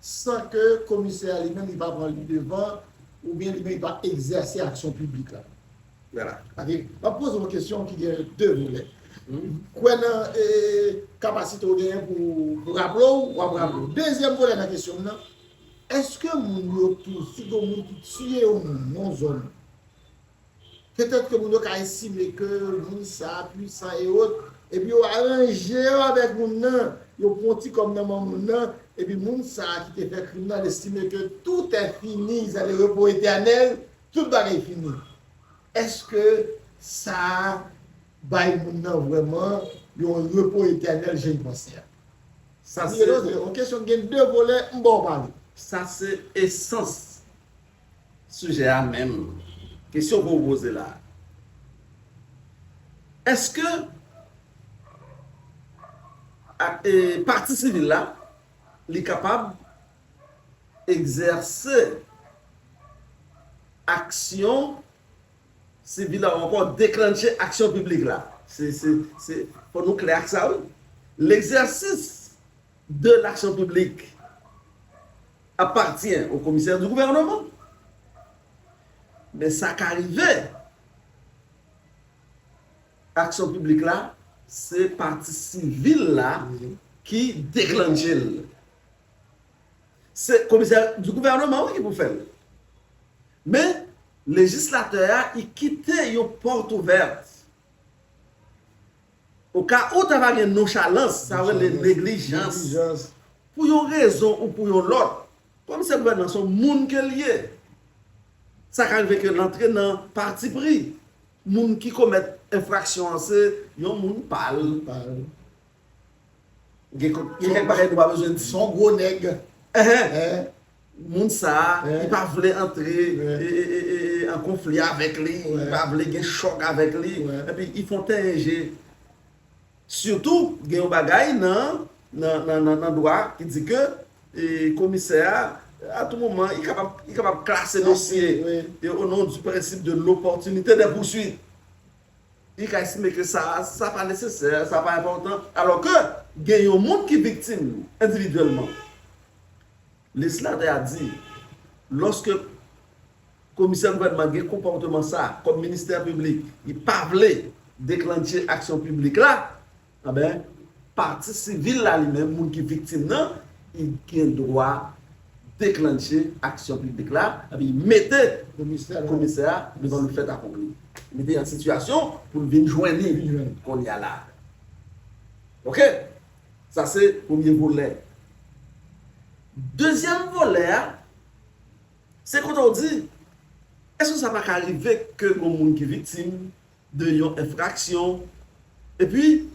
san ke komisè a li menm li pa pran li devan oubyen li menm li pa egzèse aksyon piblik la? Vwala. Sa vle di, m ap poze yon kesyon ki gen de volè. Kwè nan e, kapasite w genyen pou, pou raple w, w ap raple w. Dezyèm volè nan kesyon m nan, èske moun yo tou, si gen moun ki tiye yon moun nan yon zòn, petèt ke moun yo ka estime ke moun sa pwisan e ot, epi yo aranje yo avèk moun nan, yo pran ti kòb nan men moun nan, epi moun sa ki te fè krim nan, l estime ke tout est fini, sa le repos éternel, tout bagay fini. Èske sa bay moun nan vrèman yon repo etènèl jan l panse a? Sa se yon kesyon ki gen de volè, m ba w pale. Sa se esans sijè a menm. Kesyon ke w poze la. Èske ak, e, pati sivil la, li kapab egzèse aksyon sivil la ou ankò deklannche aksyon piblik la? Se, se, se, fò nou klè ak sa, wi. L'exercice de l'action publique appartient au commissaire du gouvernement. Men sa ka rive, aksyon piblik la, se pati sivil la ki deklannche l. Se komisè di gouvènman, wi, ki pou fè l. Men, lejislatè a, li kite yon pòt ouvèt. O ka ou ta va gen nonchalans, sa vle neglijans. Pou yon rezon ou pou yon lòt, komisè gouvènman se yon moun ke l ye. Sa ka rive ke l antre nan patipri. Moun ki komèt enfraksyon an se yon moun pa l. Gen kèk bagay nou pa bezwen di. Se yon gwo nèg. Moun sa a, li pa vle antre an konfli avèk li, li pa vle gen chòk avèk li. Epi li fè yon tenyen je. Sitou, gen yon bagay nan, nan, nan, nan, nan dwa ki di ke komisè a, a tou moman, li kapab, li kapab klase dosye e o non du principe de l'opportunité des poursuites. Li ka estime ke sa, sa pa nesesè, sa pa enpòtan. Alò ke gen yon moun ki viktim endividyèlman. Lejislatè a di, lòske komisè gouvènman gen konpòtman sa kòm ministè piblik, li pa vle deklannche aksyon piblik la, anben, pati sivil la li menm, moun ki viktim nan, li gen dwa deklannche aksyon piblik la, epi mete komisè a devan le fait accompli. Mete l an sitiyasyon pou l vin jwenn li kounye a la. Oke? Sa se premye volè. Dezyèm volè a, se kote w di, èske sa pa ka rive ke gon moun ki viktim de yon enfraksyon, epi,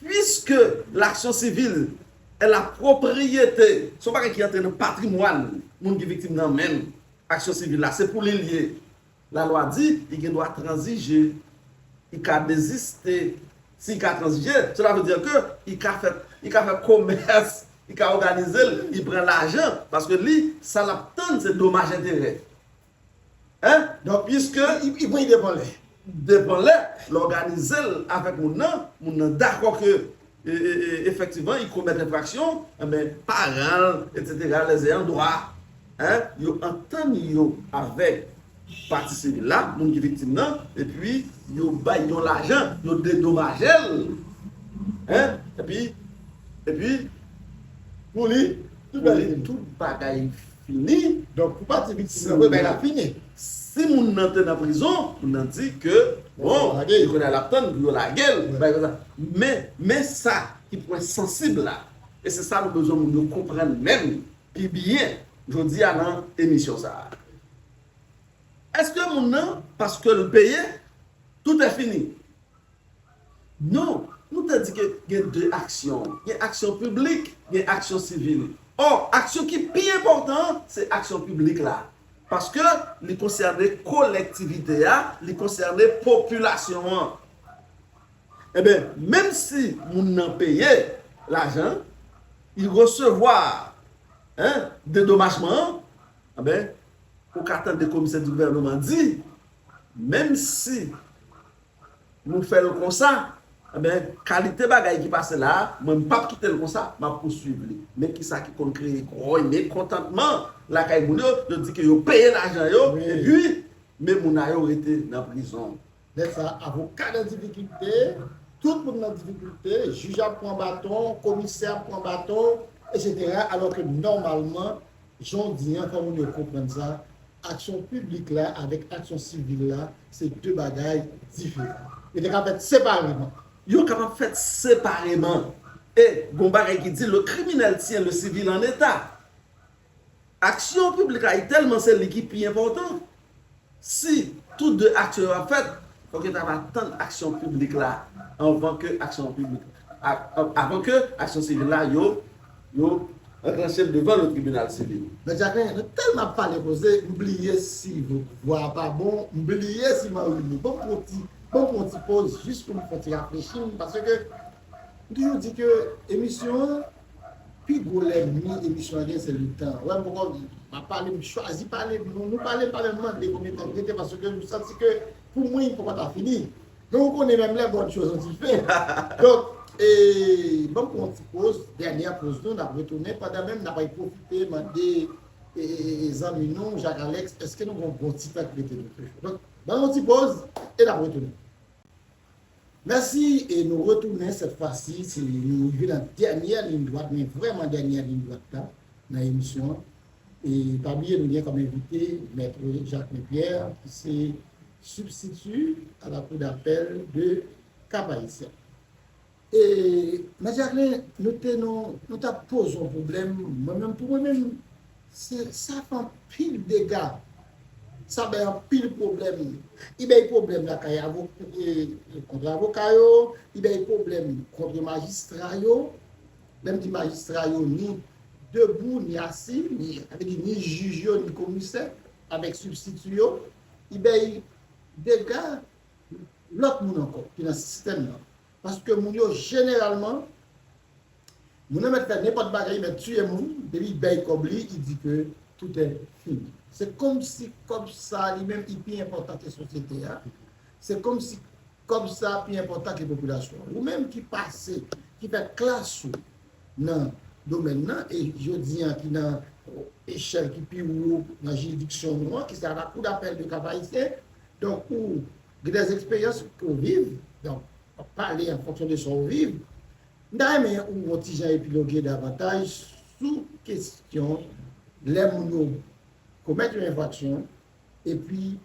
puisque l'action civile est la propriété, se yon bagay ki antre nan patrimwàn moun ki viktim nan menm, aksyon sivil la, se pou li l ye. Lalwa di, li gen dwa tranzije, li ka deziste. Si li ka tranzije, cela veut dire que li ka fè, li ka fè komès, li ka òganize l, li pran lajan, paske li, sa l ap tann, se domaj enterè. Hein? Donk, puisque li, li pran depan lè. Depan lè, l òganize l avèk moun nan, moun nan dakò ke e, e, e, efektivman, li komèt enfraksyon, enben, paran l, etsetera, les ayants droit, hein, yo antann yo avèk pati sivil la, moun ki viktim nan, epi yo bay yon lajan, yo dedomaje l, hein, epi, epi, pou li, pou li, tout bagay fini. Donk, pou pati viktim nan, bagay la fini. Si moun nan te nan prizon, moun nan di ke, bon, li konnen l ap tann pou yo lage l, bagay konsa. Men, men sa ki pwen sansib la, e se sa nou bezwen moun yo konprann menm pi byen jodi a nan emisyon sa a. Èske moun nan, paske l peye, tout est fini? Non, nou te di ke gen de aksyon. Gen aksyon piblik, gen aksyon sivil. Ò, aksyon ki pi enpòtan an, se aksyon piblik la. Paske li konsène kolektivite a, li konsène popilasyon an. Enben, menm si moun nan peye lajan, li resevwa, hein, dedomajman an, enben, ou ka tande komisè di gouvènman di, menm si nou fè l konsa, enben, kalite bagay ki pase la a, mwen m p ap kite l konsa, m ap pouswiv li. Men kisa ki konn kreye gwo mekontantman lakay moun yo, yo di ke yo peye lajan yo, epi, men moun nan yo rete nan prizon. Lè sa a, avoka nan difikilte, Tout moun nan difikilte, jij ap pran baton, komisè ap pran baton, etsetera. Alò ke nòmalman, jan w di an, fò moun yo konprann sa, aksyon piblik la avèk aksyon sivil la, se de bagay diferan. Yo te ka fèt separeman. Yo kapab fèt separeman. E gon bagay ki di, le criminel tient le civil en état. Aksyon piblik la, li tèlman se li ki pi enpòtan. Si tou de aksyon yo ap fèt, fòk yo ta va tann aksyon piblik la anvan ke aksyon piblik, a- avan ke aksyon sivil la yo, yo anklanche l devan le tribinal sivil. Men Jacqueline, nou tèlman ap pale koze, m bliye si vwa a pa bon, m bliye si m anrime. Bon, m pran ti, bon, m pran ti poz jis pou m fè ti rafrechi m, paske m toujou di ke emisyon an, pi gwo lènmi emisyon an gen, se letan. Wè, m poko, m ap pale, m chwazi pale, nou, nou pale, m pa menm mande konbyen tan k rete, paske m santi ke pou mwen, li poko ta fini. Men ou konnen, menm lè bòn choz an ti fen. Donk, e, ban m pran yon ti poz, dènyè poz nou, n ap retounen, pandan menm n ap pwofite mande e, e, e, e, zanmi nou, Jacques Alex, èske nou gon, gon ti tan k rete nou toujou? Donk, ban nou yon ti poz, e n ap retounen. Mèsi, e nou retounen sèt fwa si, se nou rive nan dènyè liy dwat, men vrèman dènyè liy dwat la, nan emisyon an. E pa bliye, nou gen kòm envite Mèt Jacquelin Pierre, ki se sibstiti a la Cour d'appel de Cap-Haïtien. E, Mèt Jacquelin, nou te, nou, nou t ap poze yon pwoblèm, mwen menm, pou mwen menm, se, sa fè anpil dega. Sa bay anpil pwoblèm. Li bay pwoblèm lakay avo- e, kont avoka yo, li bay pwoblèm kont majistra yo. Lè m di majistra yo, ni debou, ni asi, ni, sa vle di ni jij yo, ni komisè, avèk sibstiti yo. Li bay dega lòt moun ankò ki nan sistèm nan. Paske moun yo jeneralman, moun nan mèt fè nenpòt bagay, li mèt tiye moun, depi li bay kòb li, li di ke tout est fini. Se kòmsi kòb sa li menm li pi enpòtan ke sosyete a. Se kòmsi kòb sa pi enpòtan ke popilasyon an. Ou menm ki pase, ki fè klas ou nan domèn nan, e jodi an ki nan echèl ki pi wo nan jiridiksyon nou an, ki se la Cour d'appel de Cap-Haïtien, donk ou gen dè eksperyans ke w viv, donk w ap pale an fonksyon de sa w viv. M ta renmen ou yon ti jan epiloge davantaj sou kesyon lè moun yo komèt yon enfraksyon, epi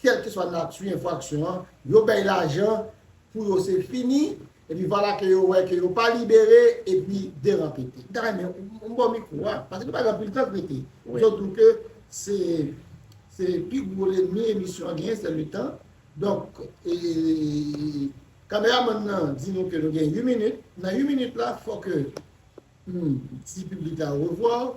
kèlkeswa nati enfraksyon an, yo bay lajan pou yo se fini, epi vwala ke yo wè ke yo pa libere, epi deran pete. M ta renmen ou, ou ba m mikwo a, paske nou pa gen anpil tan k rete. Wi. Sètou ke se, se pi gwo lènmi emisyon an genyen, se letan. Donk, e, kameramann nan di nou ke nou gen uit minit. Nan uit minit la, fò ke m di piblik la orevwa,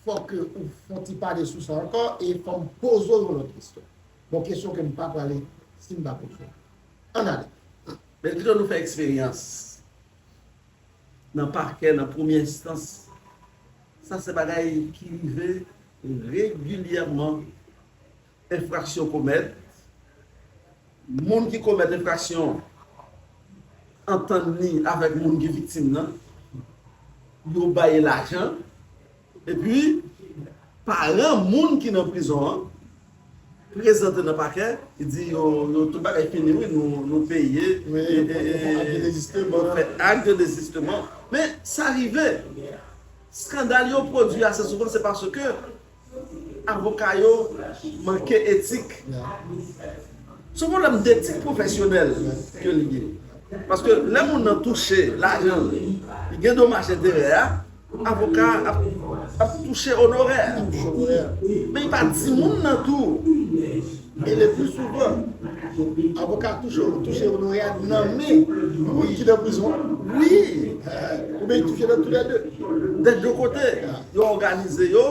fò ke ou fè yon ti pale sou sa ankò, e fò m poze w yon lòt kesyon. Bon, kesyon ke m pa prale si m pa poze w. Ann ale. Men pito nou fè eksperyans nan pakè, nan premye enstans. Sa se bagay ki rive regilyèman. Enfraksyon komèt, moun ki komèt enfraksyon antann li avèk moun ki viktim nan, yo bay lajan, epi paran moun ki nan prizon an prezante nan pakè, li di yo, yo tout bagay fini wi, nou, nou peye, wi, e, yo fè ak de dezisteman. Yo fè ak de dezisteman. Men sa rive, eskandal yo pwodui ase souvan, se paske avoka yo manke etik. Se yon pwoblèm detik pwofesyonèl ke li ye. Paske lè moun nan touche lajan li, li gen domaj enterè a, avoka ap, ap touche onorè. Men li pa di moun nan tou. E le pli souvan, avoka touche, touche onorè a nan men moun ki nan prizon an. Wi. Oubyen li touche nan toulède. Dè de kote, yo òganize yo,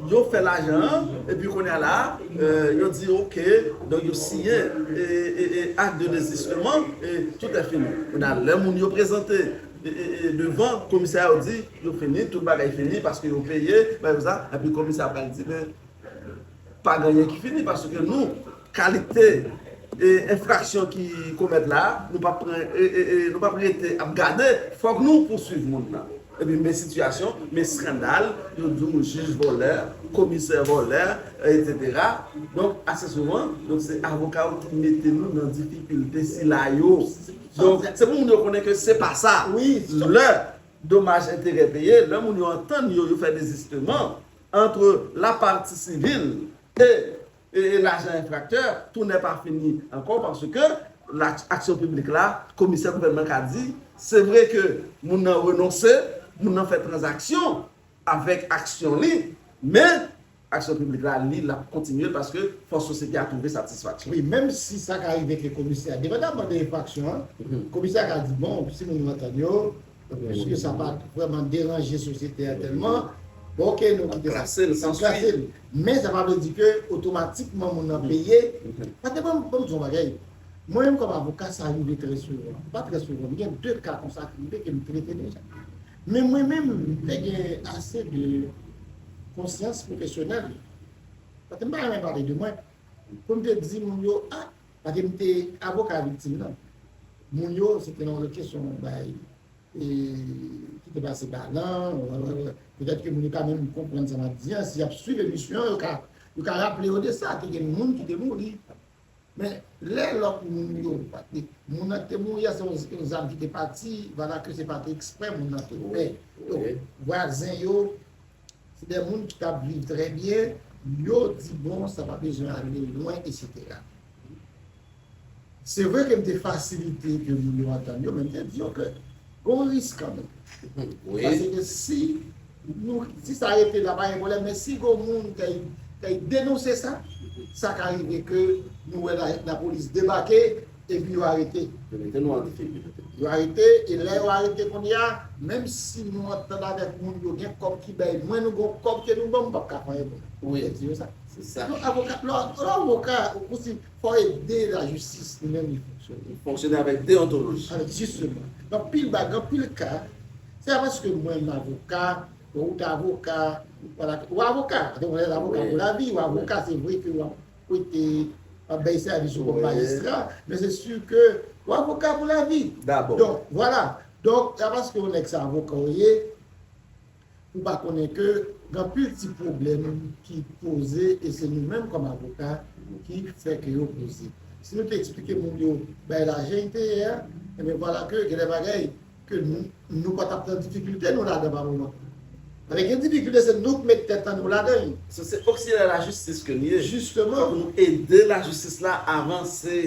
yo fè lajan an, epi kounye a la, euh, yo di oke, donk yo siyen, e, e, e, acte de désistement, e tout est fini. Kounye a, lè moun yo prezante, e, e, e, devan komisè a, yo di, yo fini, tout bagay fini, paske yo peye, bagay konsa, epi komisè a pral di, men, pa gen anyen ki fini, paske nou, kalite, e, enfraksyon ki komèt la, nou p ap pran, e, e, e, nou p ap rete ap gade, fòk nou pouswiv moun nan. Epi men sitiyasyon, men eskandal, yo di w jij vòlè, komisè vòlè, etsetera. Donk, ase souvan, donk se avoka yo ki mete nou nan difikilte sila yo. Donk, se pou moun yo konnen ke se pa sa. Lè domaj enterè peye, lè moun yo antann yo, yo fè dezisteman ant lapati sivil e, e, e lajan enfraktè, tou nèt pa fini ankò, paske la, aksyon piblik la, komisè gouvènman ka di, se vre ke moun nan renonse, moun nan fè tranzaksyon avèk aksyon li, men aksyon piblik la, li, l ap kontinye l paske fò sosyete a twouve satisfaksyon. Wi, menm si sa ka rive ke komisè a, depandaman de enfraksyon an, komisè a ka di, bon, si moun yo antann yo, piske sa pa vrèman deranje sosyete a tèlman, bon, oke, nou kite sa. L ap klase l, l ap klase l. Men sa pa vle di ke otomatikman moun nan peye. Paske ban m, ban m di yon bagay. Mwen menm kòm avoka, sa rive trè souvan. Pa trè souvan, men gen de ka konsa ki rive ke m trete deja. Men mwen menm, m te gen ase de konsyans pwofesyonèl. Paske m pa renmen pale de mwen. Pou m te di moun yo, a, paske m te avoka viktim nan. Moun yo, se te nan yon kesyon bay, e, ki te pase balan, wè, wè, wè. Petèt ke moun yo ka menm konprann sa m ap di an. Si y ap swiv emisyon an, yo ka, yo ka raple yo de sa. Te gen moun ki te mouri. Men lè lòt moun yo pa te, moun nan te mouri a, se yon, yon zam ki te pati, vwala ke se pa te eksprè, moun nan te pè. Donk, vwazen yo, se de moun ki t ap viv trè byen, yo di, bon, sa pa bezwen ale lwen, etsetera. Se vre ke m te fasilite ke moun yo antann yo, men m te di yo ke gon risk kanmenm. Paske si nou, si sa rete la, pa gen pwoblèm, men si gon moun kay, kay denonse sa, sa ka rive ke nou wè la, lapolis debake, epi yo arete. Yo mete nou an difikilte. Yo arete, e lè yo arete kounye a, menm si nou antann avèk moun yo, gen kòb ki bay, mwen nou gon kòb ke nou ban m, m p ap ka fè anyen pou nou. Wi. Mwen di yo sa. Se sa. Donk, avoka, lè, lè avoka, ou si, fò ede lajistis li menm li fonksyone. Li fonksyone avèk deontoloji. Avèk, jisteman. Donk, pil bagay, anpil ka, se pa paske mwen m avoka, ou t avoka, vwala, ou avoka, donk, ou avoka pou lavi, ou avoka, se vre ke w ap prete, w ap bay sèvis ou kòm majistra, men se si ke ou avoka pou lavi. Dabò. Donk, vwala. Donk, se pa paske yon nèg se avoka w ye, ou pa konnen ke gen anpil ti pwoblèm ki poze, e se nou menm kòm avoka ki fè ke yo poze. Si nou te eksplike moun yo bay lajan entèyè a, ebyen vwala ke gen de bagay ke nou, nou pa t ap nan difikilte nou ladan pa moman. Avèk gen difikilte, se nou k met tèt an nou ladan l. Se, se oksilyè lajistis ke n ye. Jisteman. Fòk nou ede lajistis la avanse.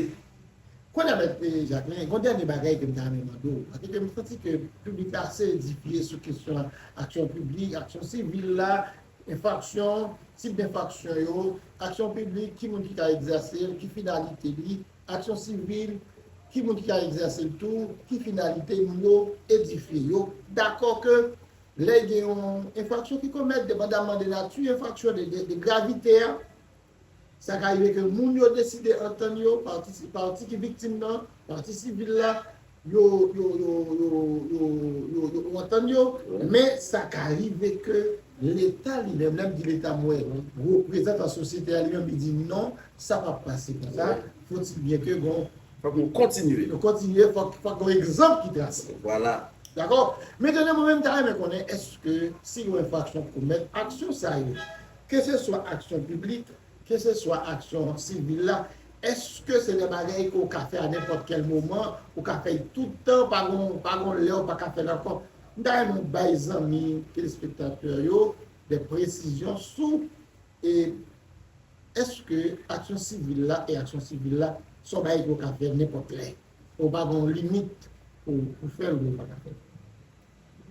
Kounye a, Mèt, e, Jacquelin, gon dènye bagay ke m ta renmen mande w, paske ke m santi ke piblik la ase edifye sou kesyon aksyon piblik, aksyon sivil la, enfraksyon, tip denfraksyon yo, aksyon piblik, ki moun ki ka egzèse l, ki finalite li, aksyon sivil, ki moun ki ka egzèse l tou, ki finalite, moun yo edifye, yo dakò ke lè gen yon enfraksyon ki komèt, depandaman de nati enfraksyon, de, de, de gravite a, sa ka rive ke moun yo deside antann yo, pati, pati ki viktim nan, pati sivil la, yo, yo, yo antann yo, men sa ka rive ke Leta li menm, lè m di Leta, m wè reprezantan sosyete a li menm, li di non, sa p ap pase konsa, fòtil byen ke gon. Fòk nou kontinye. Nou kontinye, fòk, fòk gon egzanp ki trase. Vwala. Dakò? Mentnan, mwen menm, m ta renmen konnen, èske si yon enfraksyon komèt, aksyon sa yo, keseswa aksyon piblik, keseswa aksyon sivil la, èske se de bagay ke w ka fè a nenpòt kèl moman, ou ka fè l tout tan, pa gon, pa gon lè ou pa ka fè l ankò? M ta renmen w bay zanmi telespektatè yo de presizyon sou, e, èske aksyon sivil la e aksyon sivil la se yon bagay ke w ka fè nenpòt lè? Ou pa gon limit pou, pou fè l oubyen w pa ka fè l?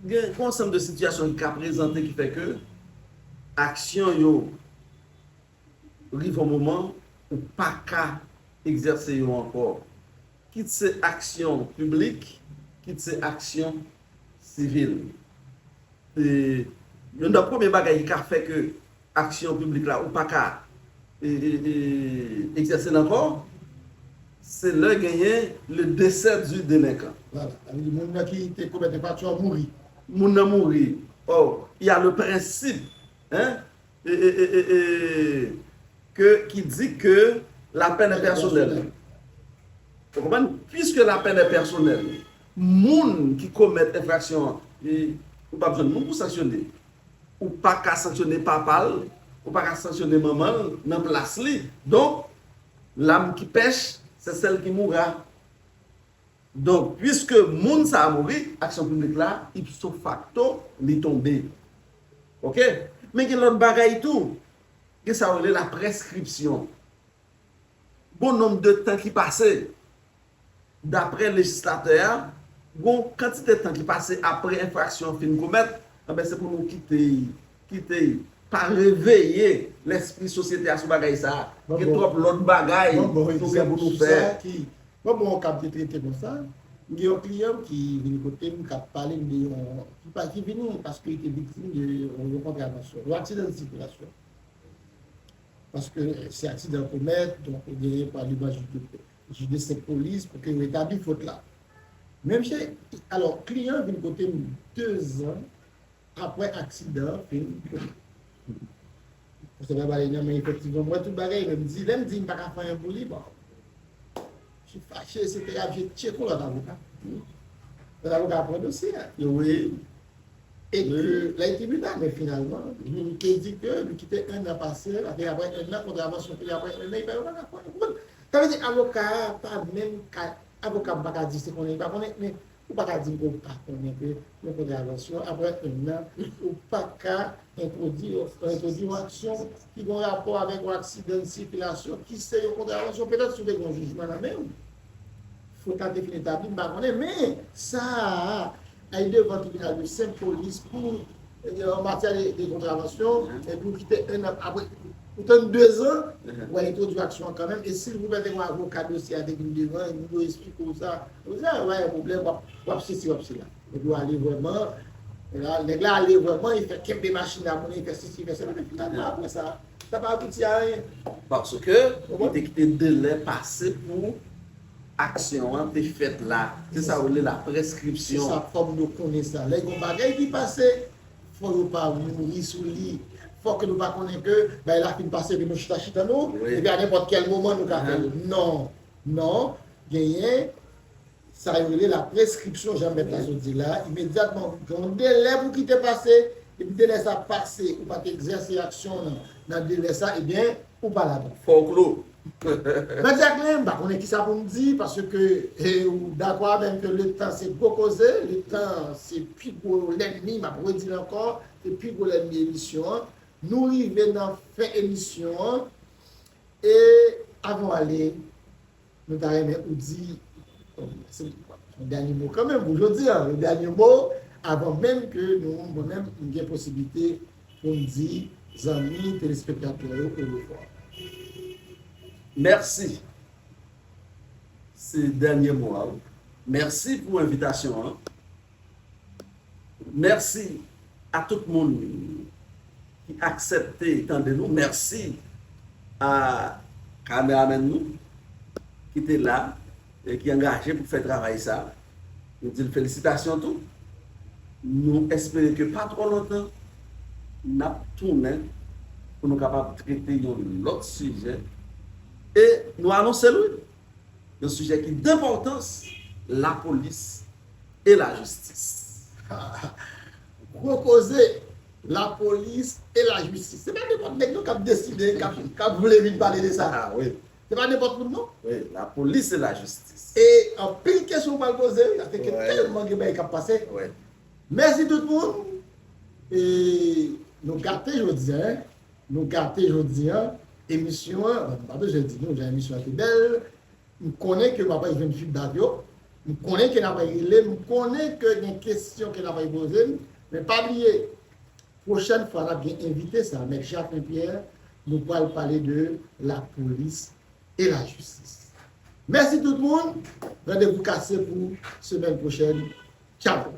Gen, gen yon ansanm de sitiyasyon ki ka prezante ki fè ke aksyon yo rive yon moman ou pa ka egzèse yo ankò. Kit se aksyon piblik, kit se aksyon sivil. E, youn nan premye bagay ki ka fè ke aksyon piblik la ou pa ka, e, e, e, egzèse l ankò, se lè genyen le décès du délinquant. Vwala. Sa vle di moun nan ki te komèt enfraksyon an mouri. Moun nan mouri. Or, il y a le principe, hein, e, e, e, e, e, ke, ki di ke la peine est personnelle. Ou konprann? Puisque la peine est personnelle, moun ki komèt enfraksyon an, e, ou p ap jwenn moun pou sanksyone. Ou pa ka sanksyone papa l, ou pa ka sanksyone manman l nan plas li. Donk, l'âme qui pèche, c'est celle qui mourra. Donk, piske moun sa a mouri, aksyon piblik la, ipso facto, li tonbe. Oke? Men gen lòt bagay tou. Gen sa yo rele la prescription. Gon nonb de tan ki pase. Daprè lejislatè a, gon kantite tan ki pase apre enfraksyon an fin komèt, anben se pou nou kite, kite, pa reveye lèspri sosyete a sou bagay sa a. Gen twòp lòt bagay nou gen pou nou fè. Bon, bon, ka te trete konsa. M gen yon kliyan ki vin kote m, k ap pale m de yon, ki pa, ki vini paske li te viktim de yon kontravansyon, yon aksidan de sikilasyon. Paske se aksidan komèt, donk ou genyen pa devan jij de, jij de senk polis pou ke yo etabli fot la. Men misye, alò, kliyan vin kote m de zan apre aksidan an fin. Paske pa pale nan men efektivman, m wè tout bagay, men m di, lè m di m pa ka fè anyen pou li, bon. Misye fache, etsetera, misye tcheke yon lòt avoka. Lòt avoka a pran dosye a. Yo voye. E ke lè tribinal, men finalman, nou te di ke nou kite enn an pase, apre enn an, kontravansyon fini, apre enn an, li pa yo pa ka fè anyen. Sa vle di, avoka a pa menm ka, avoka m pa ka di se konnen li pa konnen, men ou pa ka di m ke w pa konnen ke yon kontravansyon, apre enn an, ou pa ka entwodui, entwodui yon aksyon ki gen rapò avèk yon aksidan de sikilasyon, ki se yon kontravansyon, petèt si w te gen yon jijman nan men w. Fot la te fin etabli, m pa konnen, men sa a, al devan tribinal de senk polis pou, an matyè de, de kontravansyon, epi ou kite enn an, apre, ou tann dezan, ou al entwodui aksyon an kanmenm, e silvouplè, te gen yon avoka dosye a te vin devan, nou yo esplike w sa, ou di, a, pa gen pwoblèm, w ap, w ap sesi, w ap sela. Epi w ale vrèman, la, nèg la ale vrèman, li fè kenbe machin la, moun li fè sesi, li fè sela, men finalman, apre sa, sa pa abouti a anyen. Paske li te kite delè pase pou aksyon an te fèt la. Se sa yo rele la prescription. Se sa, fòk nou konnen sa. Lè gen yon bagay ki pase, fò yo pa mouri sou li. Fòk nou pa konnen ke bagay la fin pase epi nou chita chita nou, epi a nenpòt kèl moman nou ka fè l. Non, non, genyen sa yo rele la prescription, jan mèt la sot di la, imedyatman gen yon delè pou kite pase, epi delè sa pase, ou pa t egzèse aksyon w nan, nan delè sa, ebyen, ou pa ladan. Fòklo. Nan Jacqueline, m pa konnen kisa pou m di, paske ou dakò avè m ke letan se gwo koze, letan se pi gwo lènmi, m ap redi l ankò, se pi gwo lènmi emisyon an. Nou rive nan fen emisyon an, e avan w ale, nou ta renmen ou di yon dènye mo kanmenm pou jodi a, yon dènye mo, avan menm ke nou, mwen menm, m gen posiblite pou m di zanmi telespektatè yo orevwa. Mèsi. Se dènye mo a wi. Mèsi pou envitasyon an. Mèsi a tout moun ki aksepte tande nou. Mèsi a kameramèn nou ki te la e ki angaje pou fè travay sa. Nou di l felisitasyon tou. Nou espere ke pa twò lontan n ap tounen pou nou kapab trete yon lòt sijè. E nou anonse l wi. Yon sijè ki denpòtans, lapolis e lajistis. Gwo koze, lapolis e lajistis. Se pa nenpòt nèg non k ap deside, k ap, k ap vle vin pale de sa. Se pa nenpòt moun non. Wi, lapolis e lajistis. E anpil kesyon w pral poze wi, paske tèlman gen bagay k ap pase. Mèsi tout moun. E nou gate jodi a, wi. Nou gate jodi a. Emisyon an, m pa bezwen di nou jan emisyon an te bèl. M konnen ke m ap jwenn feedback yo. M konnen ke n ap rele m. M konnen ke gen kesyon ke n ap poze m. Men pa bliye, pwochèn fwa n ap gen envite sa, Mèt Jacquelin Pierre, nou pral pale de lapolis e lajistis. Mèsi tout moun. Randevou kase pou semèn pwochèn. Tchao.